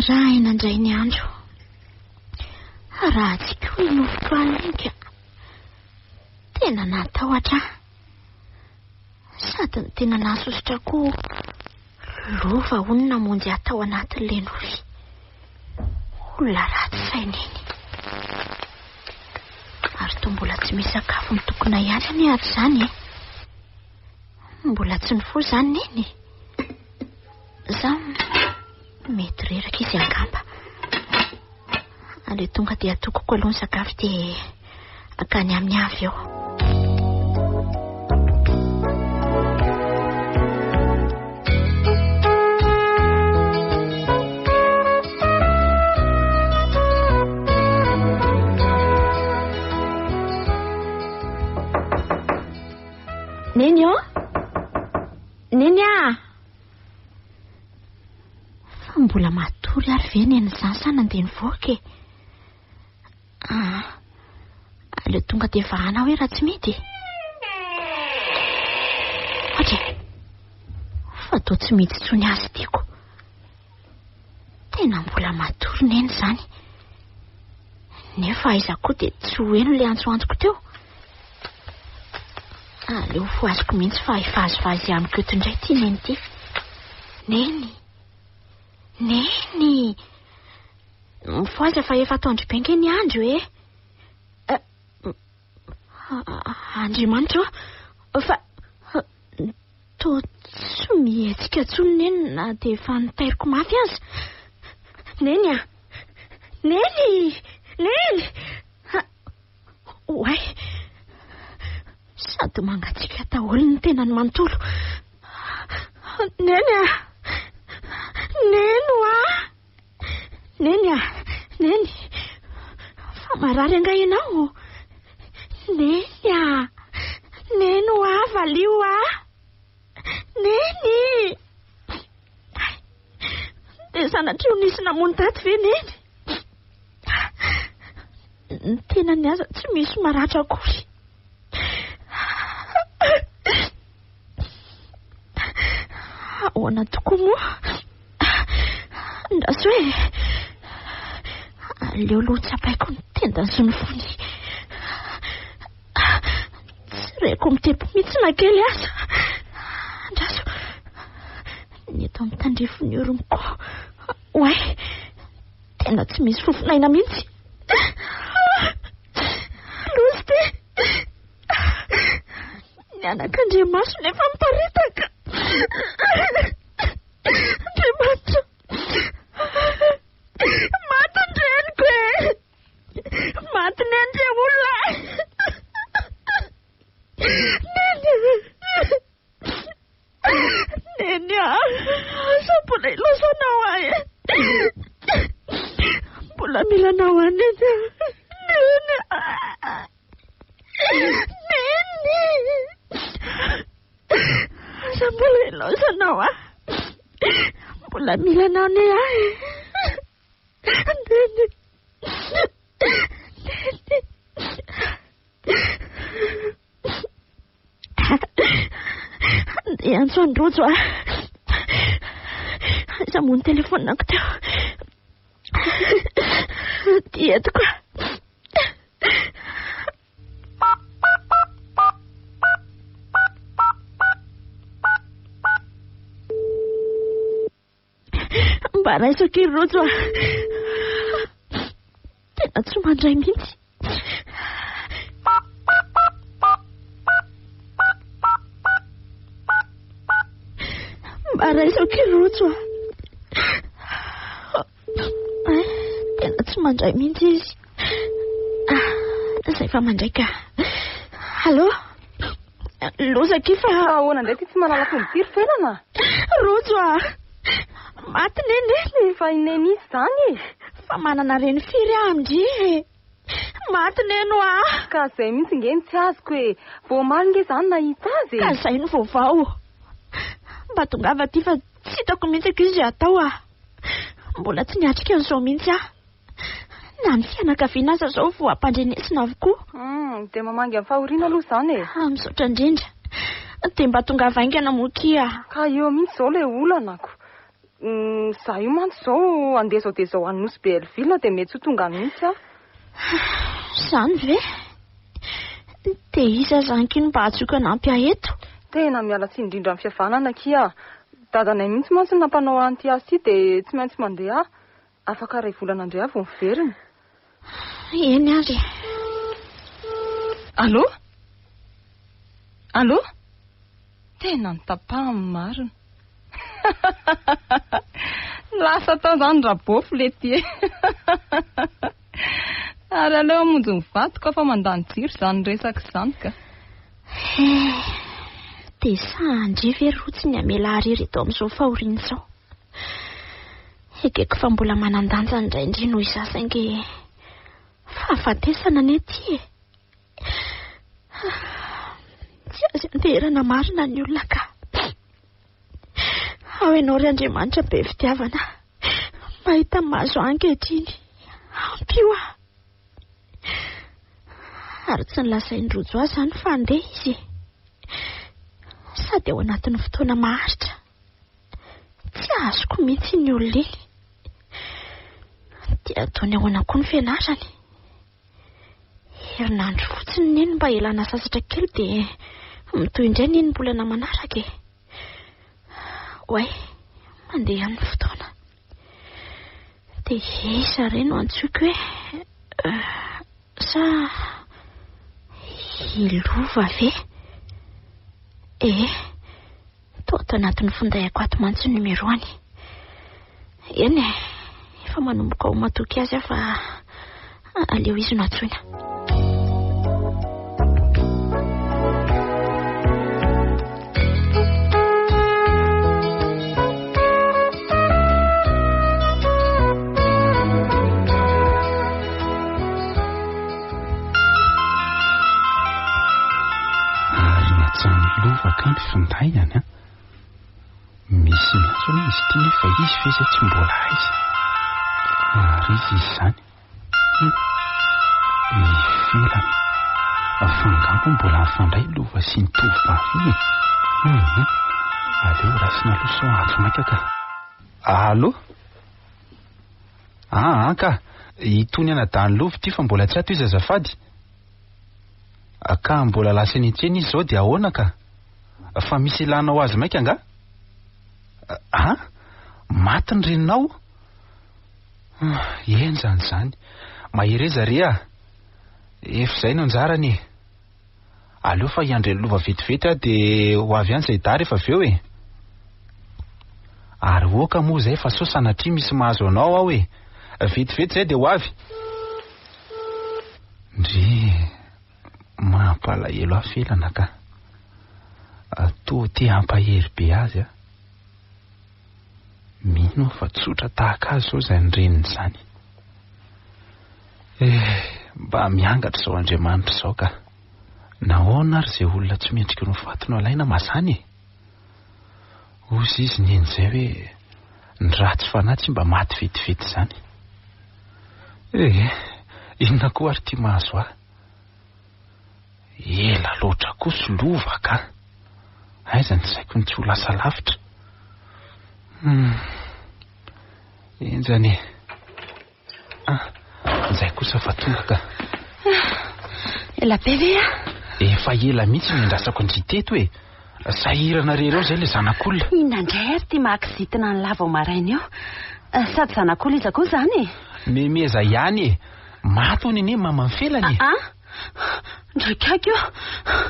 Maraina indray ny andro. Ratsy koa ny nofiko alina iny ka. Tena natahotra aho. Sady ny tena nahasosotra koa lova hono namonjy ahy tao anatin'ilay nofy. Olona ratsy saina iny. Ary toa mbola tsy misy sakafo mitokona ihany anie ary izany e. Mbola tsy nifoha izany neny e. Za mety reraka izy angamba. Aleo tonga dia atokoko aloha ny sakafo dia akany aminy avy eo. Neny ô? Neny ah! Fa mbola matory ary ve neny izany sa nandeha nivoaka e? Ah, aleo tonga dia vahana hoe raha tsy mety e. Ohatra e. Fa toa tsy mety intsony azy tiako. Tena mbola matory neny izany. Nefa aiza koa dia tsy ho heno ilay antsoantsoko teo. Aleo fohaziko mihitsy fa hivazivazy amiko eto indray ity neny ity. Neny! Neny! Mifohaza fa efa atoandro be ange ny andro e! Eh, Andriamanitra ô! Fa toa tsy mihetsika intsony neny na dia efa notairiko mafy aza. Neny a! Neny! Neny! Oay! Sady mangatsiaka daholo ny tenany manontolo. Neny a! Neny oa! Neny a! Neny! Fa marary angaha ianao? Neny a! Neny oa, valio a! Neny! Dia sanatria ho nisy namono tato ve Neny? Ny tenany aza tsy misy maratra akory. Ahoana tokoa moa? Andraso e! Aleo aloha tsapaiko ny tendany sy ny fony. Tsy reko mitepo mihitsy na kely aza. Andraso. Ny eto amin'ny tandrifin'ny orony koa. Oay! Tena tsy misy fofon'aina mihitsy. Loza ity! Ny anak'Andriamaso nefa miparitaka. Andriamanitra! Maty ny reniko e! Maty neny ry olona! Neny! Neny a! Asa mbola ilaozanao ahy e! Mbola mila anao aho Neny a! Neny a! Neny! Asa mbola ilaozanao ahy. Mbola mila anao anie aho e! Neny! Neny! Andeha hiantso an'i Rojo aho. Aiza moa ny telefaoniko teo? Ty entiko. Mba raiso akia ry Rojo a! Tena tsy mandray mihitsy. Mba raiso akia ry Rojo a! Tena tsy mandray mihitsy izy. Izay fa mandray ka. Allô? Loza akia fa...
Ahoana indray ity tsy mahalala fomba ity ry Felana?
Rojo a! Maty neny e!
Fa i Neny iza izany e?
Fa manana reny firy aho amin-dry e! Maty neny hoa!
Ka izay mihitsy nge no tsy azoko e! Vao omaly nge izaho no nahita azy e!
Ka izay no vaovao! Mba tongava aty fa tsy hitako mihitsy akia izay atao a! Mbola tsy niatrika an'izao mihitsy aho. Na ny fianakaviana aza izao vao ampandrenesina avokoa.
Hum, dia mamangy amin'ny fahoriana aloha izany e.
Ah, misaotra indrindra. Dia mba tongava haingana moa kia.
Ka eo mihitsy izao ilay olana ko. Izaho io mantsy izao handeha izao dia izao any Nosy Be Hellville dia mety tsy ho tonga any mihitsy aho.
Izany ve? Dia iza izany akia no mba antsoiko hanampy ahy eto?
Tena miala tsiny indrindra amin'ny fihavanana akia. Dadanay mihitsy mantsy no nampanao ahy an'ity asa ity dia tsy maintsy mandeha aho. Afaka iray volana indray aho vao miverina.
Eny ary e.
Allô? Allô? Tena notapahany marina. Lasa tao izany Rabôfy lety e. Ary aleo hamonjy ny vadiko aho fa mandany jiro izany resaka izany ka.
Eh, dia sahan-dry ve Rotsy ny hamela ahy irery eto amin'izao fahoriana izao? Ekeko fa mbola manan-danja ny rain-dry noho izaho saingy fahafatesana anie ity e. Tsy azo ianteherana marina ny olona ka. Ao ianao ry Andriamanitra be fitiavana. Mahita ny mahazo ahy ankehitriny. Ampio aho. Ary tsy nolazain'i Rojo ahy izany fa handeha izy e. Sady ao anatin'ny fotoana maharitra. Tsy azoko mihitsy iny olona iny. Dia ataony ahoana koa ny fianarany? Herinandro fotsiny neny mba hialana sasatra kely dia mitohy indray ny enim-bolana manaraka e. Oay, mandeha ihany ny fotoana. Dia iza re no antsoiko hoe sa i Lova ve? Eh, toa ato anatin'ny finday-ako ato mantsy ny numéro-ny. Eny e, efa manomboka ho matoky azy aho fa aleo izy no antsoina.
Ary ny antsan'ny lova ka ny finday any an. Misy miantso anie izy ity nefa izy ve izay tsy mbola aiza? Ary iza izy izany? Hum. Ivelany. Fa angaha moa mbola mifandray Lova sy ny tovovavy iny e? Hum. Aleo raisina aloha sao antso maika ka. Allo? Aa ka, itony anadahin'i Lova ity fa mbola tsy ato izy azafady. Ka mbola lasa eny an-tsena izy izao dia ahoana ka? Fa misy ilanao azy maika angaha? An? Maty ny reninao? Eny izany izany. Mahereza re ah! Efa izay no anjarany e! Aleo fa hiandry an'i Lova vetivety aho dia ho avy any izay dahy rehefa avy eo e! Ary oka moa izay fa sao sanatria misy mahazo anao aho e! Vetivety izay dia ho avy! Ndry, mampalahelo ahy Felana ka. Toa te hampahery be azy aho. Mino aho fa tsotra tahaka azy izao izany reniny izany. Eh, mba miangatra izao Andriamanitra izao ka. Nahoana ary izay olona tsy mendrika ny ho faty no alaina mazàna e? Hozy izy neny izay hoe ny ratsy fanahy tsy mba maty vetivety izany. Eh, inona koa ary ity mahazo ahy? Ela loatra koa lova ka. Aiza ny saiko no tsy ho lasa lavitra? Hmm. Enjana e. Ah, izay kosa fa tonga ka.
Ela be ve ah?
Efa ela mihitsy no niandrasako an-dry teto e. Sahirana re ireo izay ilay zanak'olona.
Inona indray ary ity mahakizitina an'i Lava vao maraina io? Sady zanak'olona iza koa izany e?
Memeza ihany e. Maty hono anie maman'i Felana e.
Ah ah. Ndry gaigy io.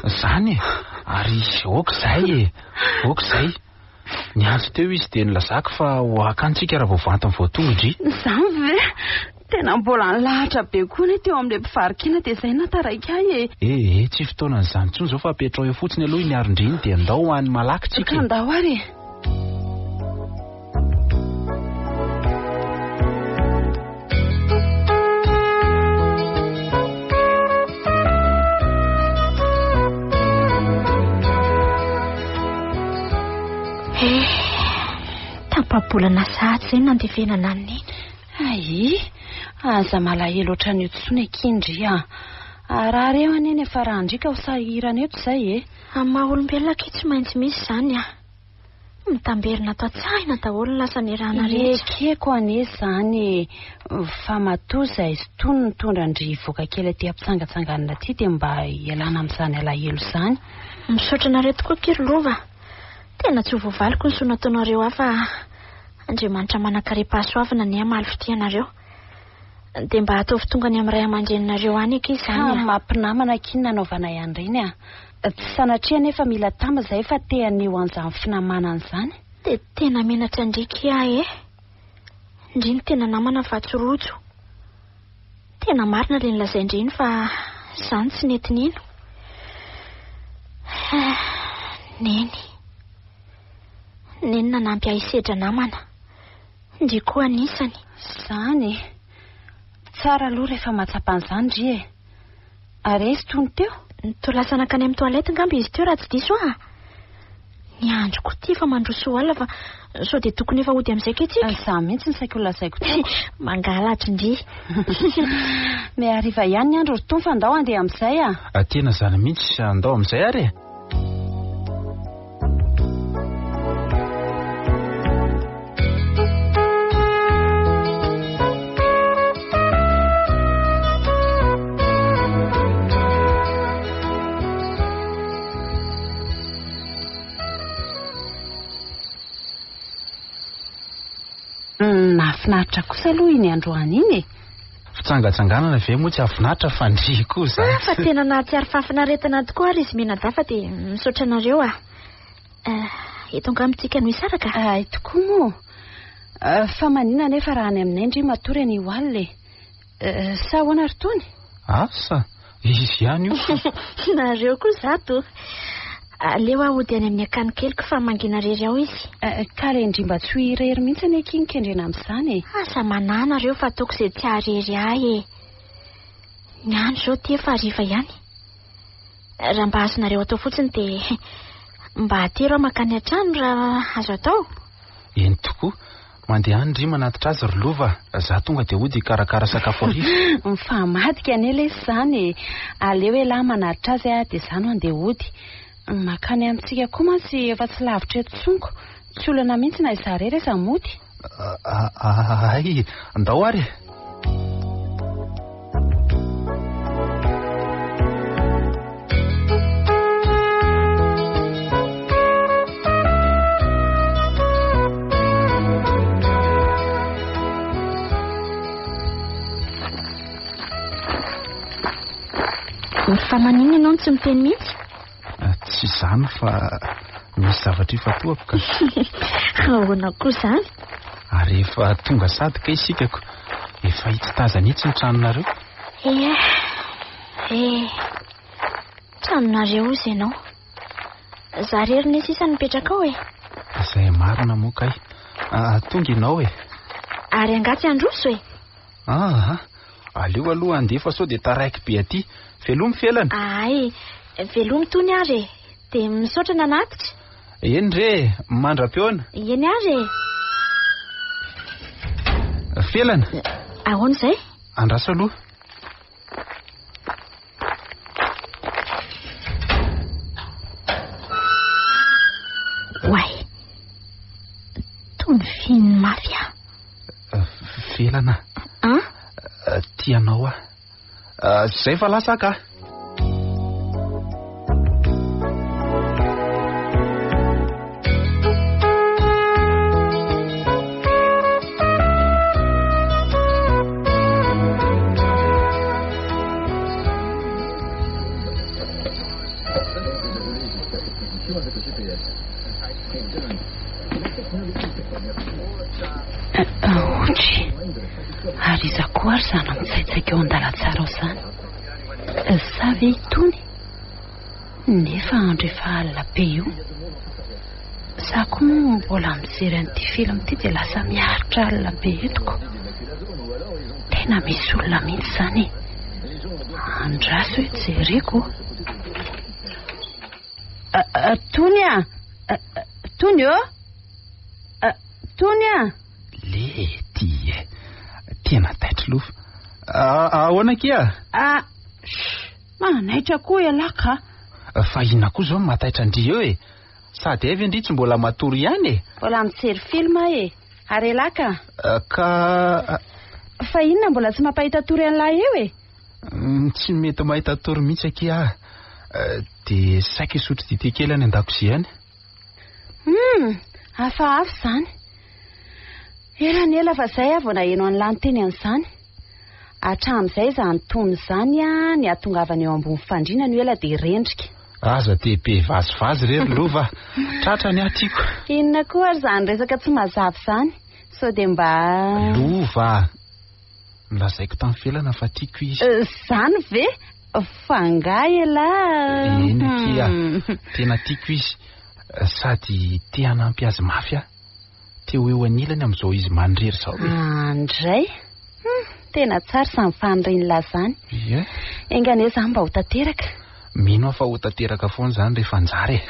Izany e. Ary ok izay e. Ok izay. Niantso teo izy dia nilazako fa ho akany tsika raha vao vantany vao tonga ndry.
Izany ve? Tena mbola nilahatra be koa anie teo amin'ilay mpivaro-kena dia izay nahataraiky ahy e.
Eh eh, tsy fotoanan'izany intsony izao fa apetrao eo fotsiny aloha iny aron-dry iny dia ndao ho any malaky tsika e.
Ka ndao ary e.
Eh, tapa-bolana sahady izay nandevenana an'i Neny.
Ay, aza malahelo ohatran'io intsony akia ndry a. Harary eo anie ny hafaran-dry ka ho sahirana eto izay e.
Amin'ny maha olombelona akia tsy maintsy misy izany a. Mitamberina ato an-tsaina daholo ny lasa niarahana rehetra.
Ekeko anie izany e. Fa matoa izahay sy Tony nitondra an-dry hivoaka kely aty ampitsangatsanganana aty dia mba hialana amin'izany alahelo izany.
Misaotra anareo tokoa akia ry Lova. Tena tsy ho voavaliko ny soa nataonareo ahy fa Andriamanitra manan-karem-pahasoavana anie hamaly fitia anareo. Dia mba ataovy tonga any amin'ny ray aman-dreninareo any akia izany
a. Mampinamana akia ny nanaovanay an'ireny a. Tsy sanatria anefa mila tama izahay fa te haneho an'izany finamanana izany.
Dia tena menatra an-dry akia aho e. Ndry no tena namana fa tsy rojo. Tena marina ilay nolazain-dry iny fa izaho no tsy nety nino. Neny. Neny nanampy ahy hisedra namana. Ndry koa anisany.
Izany e. Tsara aloha rehefa mahatsapa an'izany ndry e. Ary aiza itony teo?
Toa lasa nankany amin'ny toilette angamba izy teo raha tsy diso aho. Ny andro koa ity efa mandroso ho alina fa sao dia tokony efa hody amin'izay kay tsika?
Izaho mihitsy no saika ho lazaiko teo.
Mangalatra ndry.
Mihariva ihany ny andro ry Tony fa ndao handeha amin'izay
a. Tena izany mihitsy, andao amin'izay ary e.
Nahafinaritra kosa aloha iny androany iny e.
Fitsangatsanganana ve moa tsy hahafinaritra fa ndry koa izany.
Ah, fa tena nahatsiaro fahafinaretana tokoa ary izy mianadahy fa dia misaotra anareo ah. Eh, eto angamba tsika no hisaraka.
Hay tokoa moa. Eh, fa maninona anefa raha any aminay ndry matory anio alina e. Eh, sa ahoana ry Tony?
Asa, izy ihany io.
Nareo koa zato. Aleo aho hody any amin'ny akany keliko fa mangina irery ao izy.
Eh, ka le ndry mba tsy ho irery mihitsy anie akia ny kendrena amin'izany e.
Aza manahy nareo fa ataoko izay tsy haharery ahy e. Ny andro izao ity efa hariva ihany. Raha mba azonareo atao fotsiny dia mba atero aho mankany an-trano raha azo atao.
Eny tokoa. Mandeha any ndry manatitra azy ry Lova a. Za tonga dia hody hikarakara sakafo hariva.
Mifamadika anie lesy izany e. Aleo elah manatitra azy a, dia za no handeha hody. Mankany amintsika koa mantsy efa tsy lavitra eto intsony ko. Tsy olana mihitsy na izaho irery aza mody.
Hay, ndao ary e.
Fa maninona ianao no tsy miteny mihitsy?
Ah, tsy izany fa misy zavatra ifantohako ka.
Ahoana koa izany?
Ary efa tonga sady kay isika ko. Efa itsy tazana itsy ny tranonareo.
Ie. Eh. Tranonareo hozy ianao. Za rery ne sisa no mipetraka ao e.
Izay marina moa kay. Ah, tonga ianao e.
Ary angaha tsy handroso e?
Ah, aleo aloha handeha fa sao dia taraiky be aty. Velomy Felana.
Ay, velomy tony ary e. Dia misaotra nanatitra.
Eny re e, mandra-pihaona.
Eny ary e.
Felana.
Ahoana izay?
Andraso aloha.
Oay. Toa nifiny mafy aho.
Felana.
An?
Tia anao aho. Zay fa lasa ka.
Aotra. Ary iza koa ary izany mitsaitsaika eo an-dalantsara ao izany? Sa ve itony? Nefa andro efa alina be io. Za koa moa mbola mijery an'ity film ity dia lasa miaritra alina be eto ko. Tena misy olona mihitsy izany e. Andraso hoe jereko. Tony a! Tony ô! Tony a!
Lety e! Tena taitra lofa. Ahoana akia?
Ah, shh! Manaitra koa ialahy ka!
Fa inona koa izao no mahataitra an-dry eo e? Sady hay ve ndry tsy mbola matory ihany e?
Mbola mijery film aho e. Ary elah ka.
Ka.
Fa inona mbola tsy mampahita tory an'lah eo e?
Tsy mety mahita tory mihitsy akia aho. Dia saika hisotro dite kely any an-dakozia any.
Hum, hafahafa izany. Ela ny ela fa izay aho vao naheno an'lah niteny an'izany. Hatramin'izay izany tony izany ny hahatongavana eo ambony fandriana no ela dia rendrika.
Aza dia be vazivazy re ry Lova a! Tratra ny ahy tiako.
Inona koa ary izany resaka tsy mazava izany? Sao dia mba.
Lova a! Nolazaiko tamin'i Felana fa tiako izy.
Izany ve? Fa angaha ialahy?
Eny akia, tena tiako izy. Sady te hanampy azy mafy aho. Te ho eo anilany amin'izao izy manirery izao e.
Andray! Hum, tena tsara izany fanirian'lah izany.
Ie.
Enga anie izany mba ho tanteraka.
Mino aho fa ho tanteraka foana izany rehefa anjara e.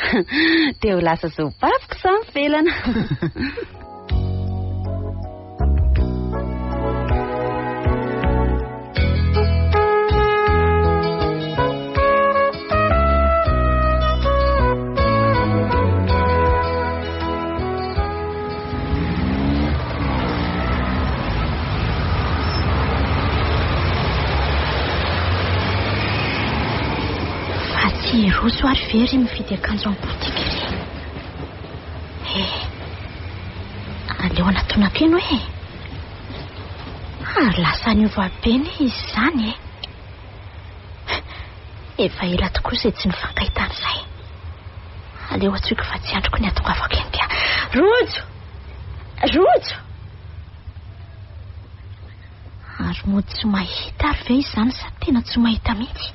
Dia ho lasa zobaviko izany Felana.
Fa tsy hiroso ary ve ry mividy akanjo amin'ny boutique ry? Eh, aleo anatonako eny hoe. Ary lasa niova be ne izy izany e. Efa ela tokoa izay tsy nifankahitana izay. Aleo antsoiko fa tsy andriko ny hatongavako eny ka. Rojo! Rojo! Ary mody tsy mahita ary ve izany sa tena tsy mahita mihitsy?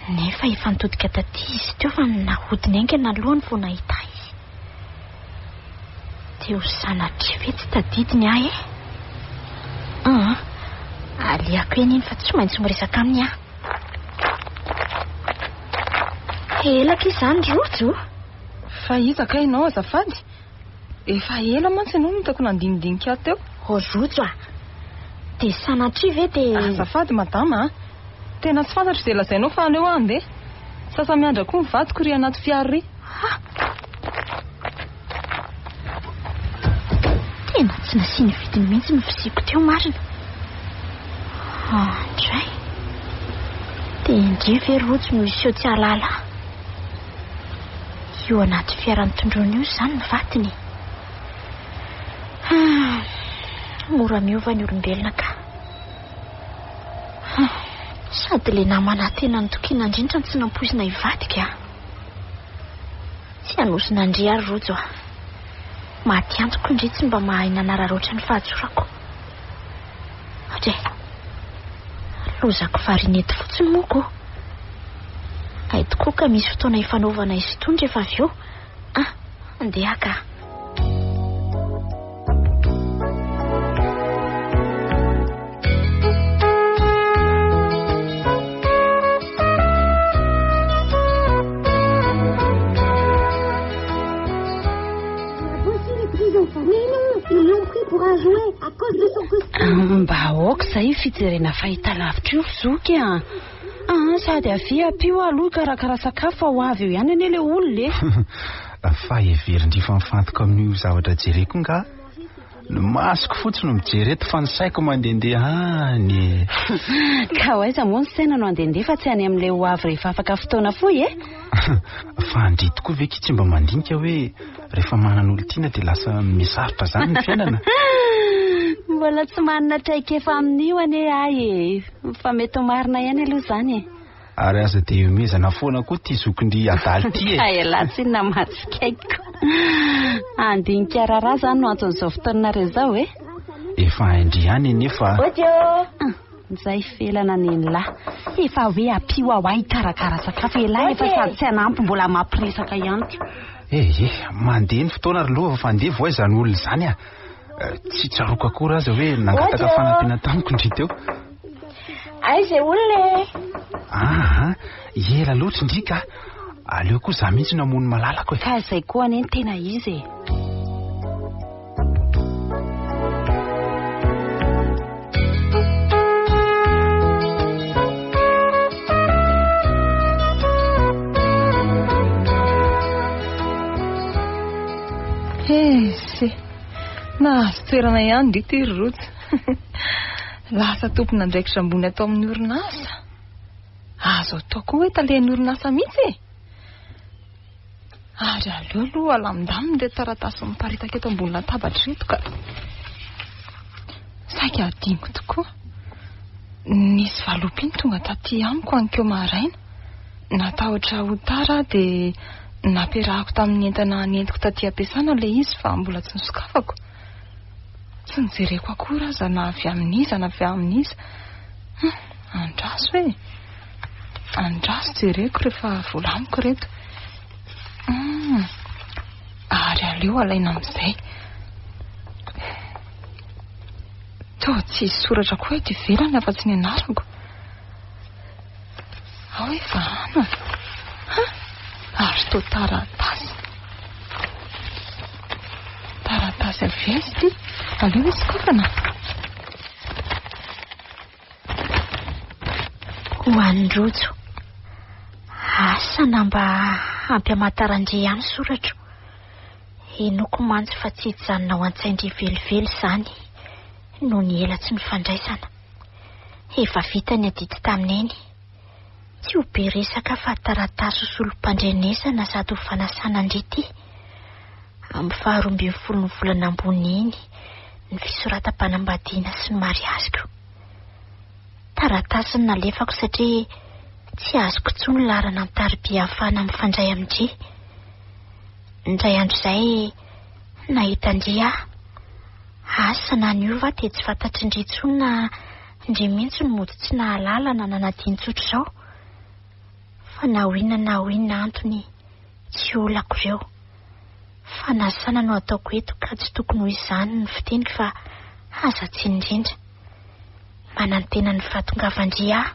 Nefa efa nitodika taty izy teo fa nahodiny haingana alohany vao nahita ahy izy. Dia ho sanatria ve tsy tadidiny ahy e? Aa, alehako eny iny fa tsy maintsy miresaka aminy aho. Elaka izany Rojo.
Fa iza kay ianao azafady? Efa ela mantsy ianao no hitako nandinidinika ahy teo.
Oh Rojo a! Dia sanatria ve dia.
Azafady madama a! Tena tsy fantatro izay lazainao fa aleo aho handeha. Sasa-miandra koa ny vadiko ry anaty fiara ry.
Ha! Tena tsy nasiany vidiny mihitsy ny fisiako teo marina. Andray. Dia indry ve Rojo no hiseho tsy hahalala ahy? Io anaty fiara nitondroany io izany ny vadiny e. Ah, mora miova ny olombelona ka. Ah, sady ilay namana tena nitokiana indrindra no tsy nampoizina hivadika. Tsy hanozona an-dry ary Rojo a. Maty antoko ndry tsy mba mahay nanararaotra ny fahatsorako. Adre. Lozako farinety fotsiny moa ko. Hay tokoa ka misy fotoana ifanaovana izy itony rehefa avy eo. Ah, andeha ka.
Mba aoka izay io fijerena fahitalavitra io ry zoky a! Ah, sady avia ampio aloha hikarakara sakafo fa ho avy eo ihany anie ilay olona e!
Fa heverin-dry fa mifantoka amin'io zavatra jereko nga? Ny masoko fotsiny no mijery eto fa ny saiko mandehandeha any e.
Ka ho aiza moa ny saina no handehandeha fa tsy any amin'ilay ho avy rehefa afaka fotoana fohy e?
Fa ndry tokoa ve ki tsy mba mandinika hoe rehefa manana olon-tiana dia lasa misarotra izany ny fiainana?
Mbola tsy manana traikefa amin'io anie ahy e. Fa mety ho marina ihany aloha izany e.
Ary aza dia ihomezana foana koa ity zokindry adala ity e.
Ka ialahy tsinona mahatsikaiky ko. Handinika raharaha izany no anton'izao fotoanareo izao e.
Efa hain-dry ihany anefa.
Ojo! Izay felana nenilahy. Efa hoe ampio aho ahy hikarakara sakafo. Ialahy efa sady tsy hanampy mbola mampiresaka ihany ko.
Eh eh, mandeha ny fotoana ry lova fa andeha voa izany olona izany a. Tsy tsaroako akory aza hoe nangataka fanampiana tamiko ndry teo.
Aiza e olona e?
Aha, ela loatra ndry ka. Aleo koa za mihitsy no hamono malalako e.
Ka izay koa anie no tena izy e.
Ese! Nahazo toerana ihany ndry ity ry Rojo. Lasa tompon'andraikitra ambony ato amin'ny orinasa. Azo atao koa hoe talen'ny orinasa mihitsy e! Ary aleo aloha alamindamina ireto taratasy miparitaka eto ambony latabatra ireto ka. Saika hadinoko tokoa. Nisy valopy iny tonga taty amiko anikeo maraina. Natahotra ho tara aho dia nampiarahako tamin'ny entana nentiko taty am-piasana ilay izy fa mbola tsy nosokafako. Tsy nojereko akory aza na avy amin'iza na avy amin'iza. Hum, andraso e! Andraso jereko rehefa voalamiko ireto. Hum, ary aleo alaina amin'izay. Toa tsy hisy soratra koa eto ivelany afa-tsy ny anarako. Ao hoe vahana. Ha! Ary toa taratasy. Taratasy avy aiza ity? Aleo ho sokafana.
Ho an'i Rojo. Asa na mba ampy hamantaran-dry ihany soratro. Inoako mantsy fa tsy hijanona ao an-tsain-dry velively izany noho ny ela tsy nifandraisana. Efa vita ny adidy tamin'iny. Tsy ho be resaka fa taratasy ho solom-pandrenesana sady ho fanasana an-dry ity. Amin'ny faharoa ambin'ny folon'ny volana ambony iny ny fisoratam-panambadiana sy ny mariaziko. Taratasy no nalefako satria tsy azoko intsony laharana an-tariby ahafahana mifandray amin-dry. Indray andro izay nahita an-dry aho. Asa na niova aho dia tsy fantatry ndry intsony na ndry mihitsy no mody tsy nahalala na nanadino tsotra izao. Fa na ho inona na ho inona antony tsy olako ireo. Fanasana no ataoko eto ka tsy tokony ho izany ny fiteniko fa aza tsiny indrindra. Manantena ny fahatongavan-dry aho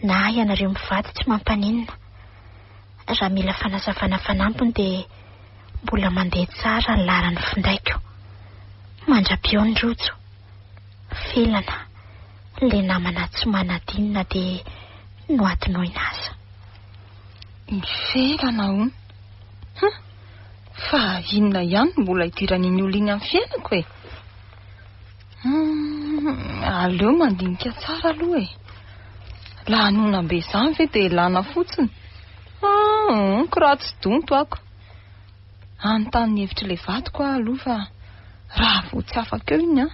na ianareo mivady tsy mampaninona. Raha mila fanazavana fanampiny dia mbola mandeha tsara ny laharan'ny findaiko. Mandra-pihaona Rojo. Felana, le namana tsy manadino na dia nohadinoina aza.
Ny felana hono. Hum! Fa inona ihany no mbola idiran'iny olona iny amin'ny fiainako e? Hum, aleo mandinika tsara aloha e. Lanonam-be izany ve dia lana fotsiny? Hum, ko raha tsy donto ako. Hanontany ny hevitr'ilay vadiko aho aloha fa raha vao tsy afaka eo iny an,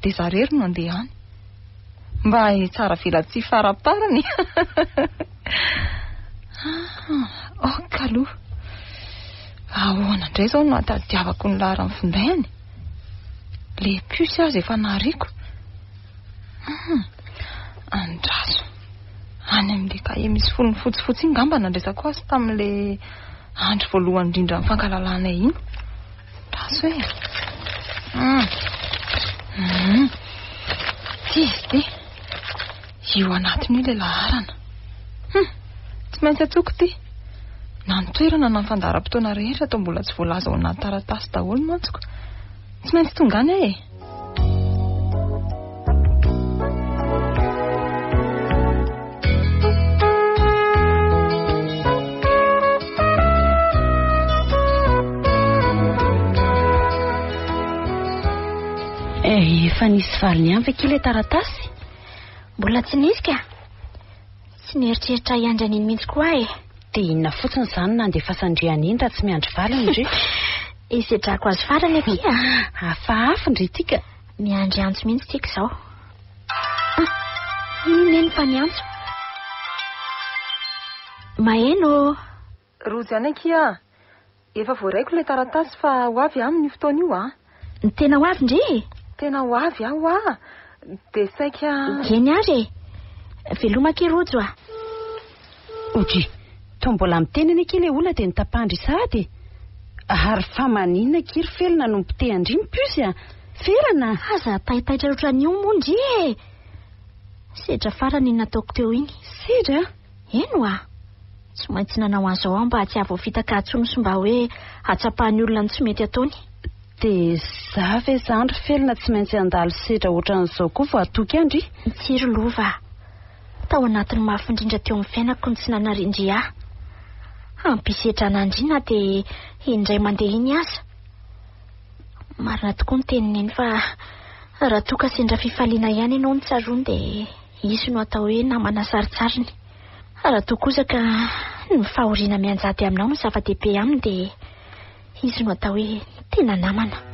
dia za irery no handeha any. Mba hitsara velatsihy faramparany. Ah, ok aloha. Ahoana indray izao no hahatadiavako ny laharan'ny findainy? Le puce aza efa nariako. Hum, andraso. Any amin'ilay kahie misy fonony fotsifotsy iny ngamba nandraisako azy tamin'ilay andro voalohany indrindra nifankahalalanay iny. Andraso e. Hum. Hum. Ity izy ity. Io anatiny io ilay laharana. Hum. Tsy maintsy antsoiko ity. Na ny toerana na ny fandaharam-potoana rehetra toa mbola tsy voalaza ao anaty taratasy daholo mantsy ko. Tsy maintsy tonga any aho e.
Eh, efa nisy valiny ihany ve k'ilay taratasy?
Mbola tsy nisy ka. Tsy nieritreritra hiandry an'iny mihitsy koa aho e.
Dia inona fotsiny izany no nandefasan-dry an'iny raha tsy miandry valiny ndry?
Hisedrako azy farany akia.
Hafahafa ndry ity ka.
Miandry antso mihitsy tsika izao. Ah, iny neny fa niantso. Maheno ô.
Rojo ihany akia. Efa voaraiko ilay taratasy fa ho avy aho amin'io fotoana io an.
Ny tena ho avy ndry e?
Tena ho avy aho hoa. Dia saika.
Eny ary e. Veloma akia Rojo a.
Odry, toa mbola miteny anie akia ilay olona dia notapandry sahady e. Ary fa maninona akia ry Felona no mipitehan-dry ny puce a? Felana!
Aza taitaitra ohatran'io moa ndry e. Sedra farany iny nataoko teo iny.
Sedra?
Eny hoa. Tsy maintsy nanao an'izao aho mba tsy hahavoafitaka intsony sy mba hoe hahatsapan'ny olona ny tsy mety ataony.
Dia za ve izany ry Felona tsy maintsy handalo sedra ohatran'izao koa vao hatoky ahy ndry?
Mitsiry lova. Tao anatin'ny mafy indrindra teo amin'ny fiainako ny tsy nanarian-dry ahy. Hampisedrana an-dry na dia indray mandeha iny aza. Marina tokoa ny tenin'i Neny fa raha toa ka sendra fifaliana ihany ianao no tsaroany dia izy no atao hoe namana sarintsariny. Raha toa kosa ka ny fahoriana mianjady aminao no zava-dehibe aminy dia izy no atao hoe tena namana.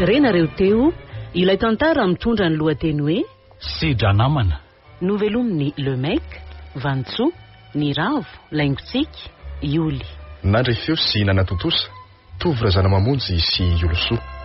Renareo teo ilay tantara mitondra ny lohateny hoe
Sedra namana.
Novelomin'i Le Mec, Vanintsoa, Niravo, Laingotsiky, Ioly.
Nandre feo sy nanatontosa, Tovo Razanamamonjy sy Iolosoa.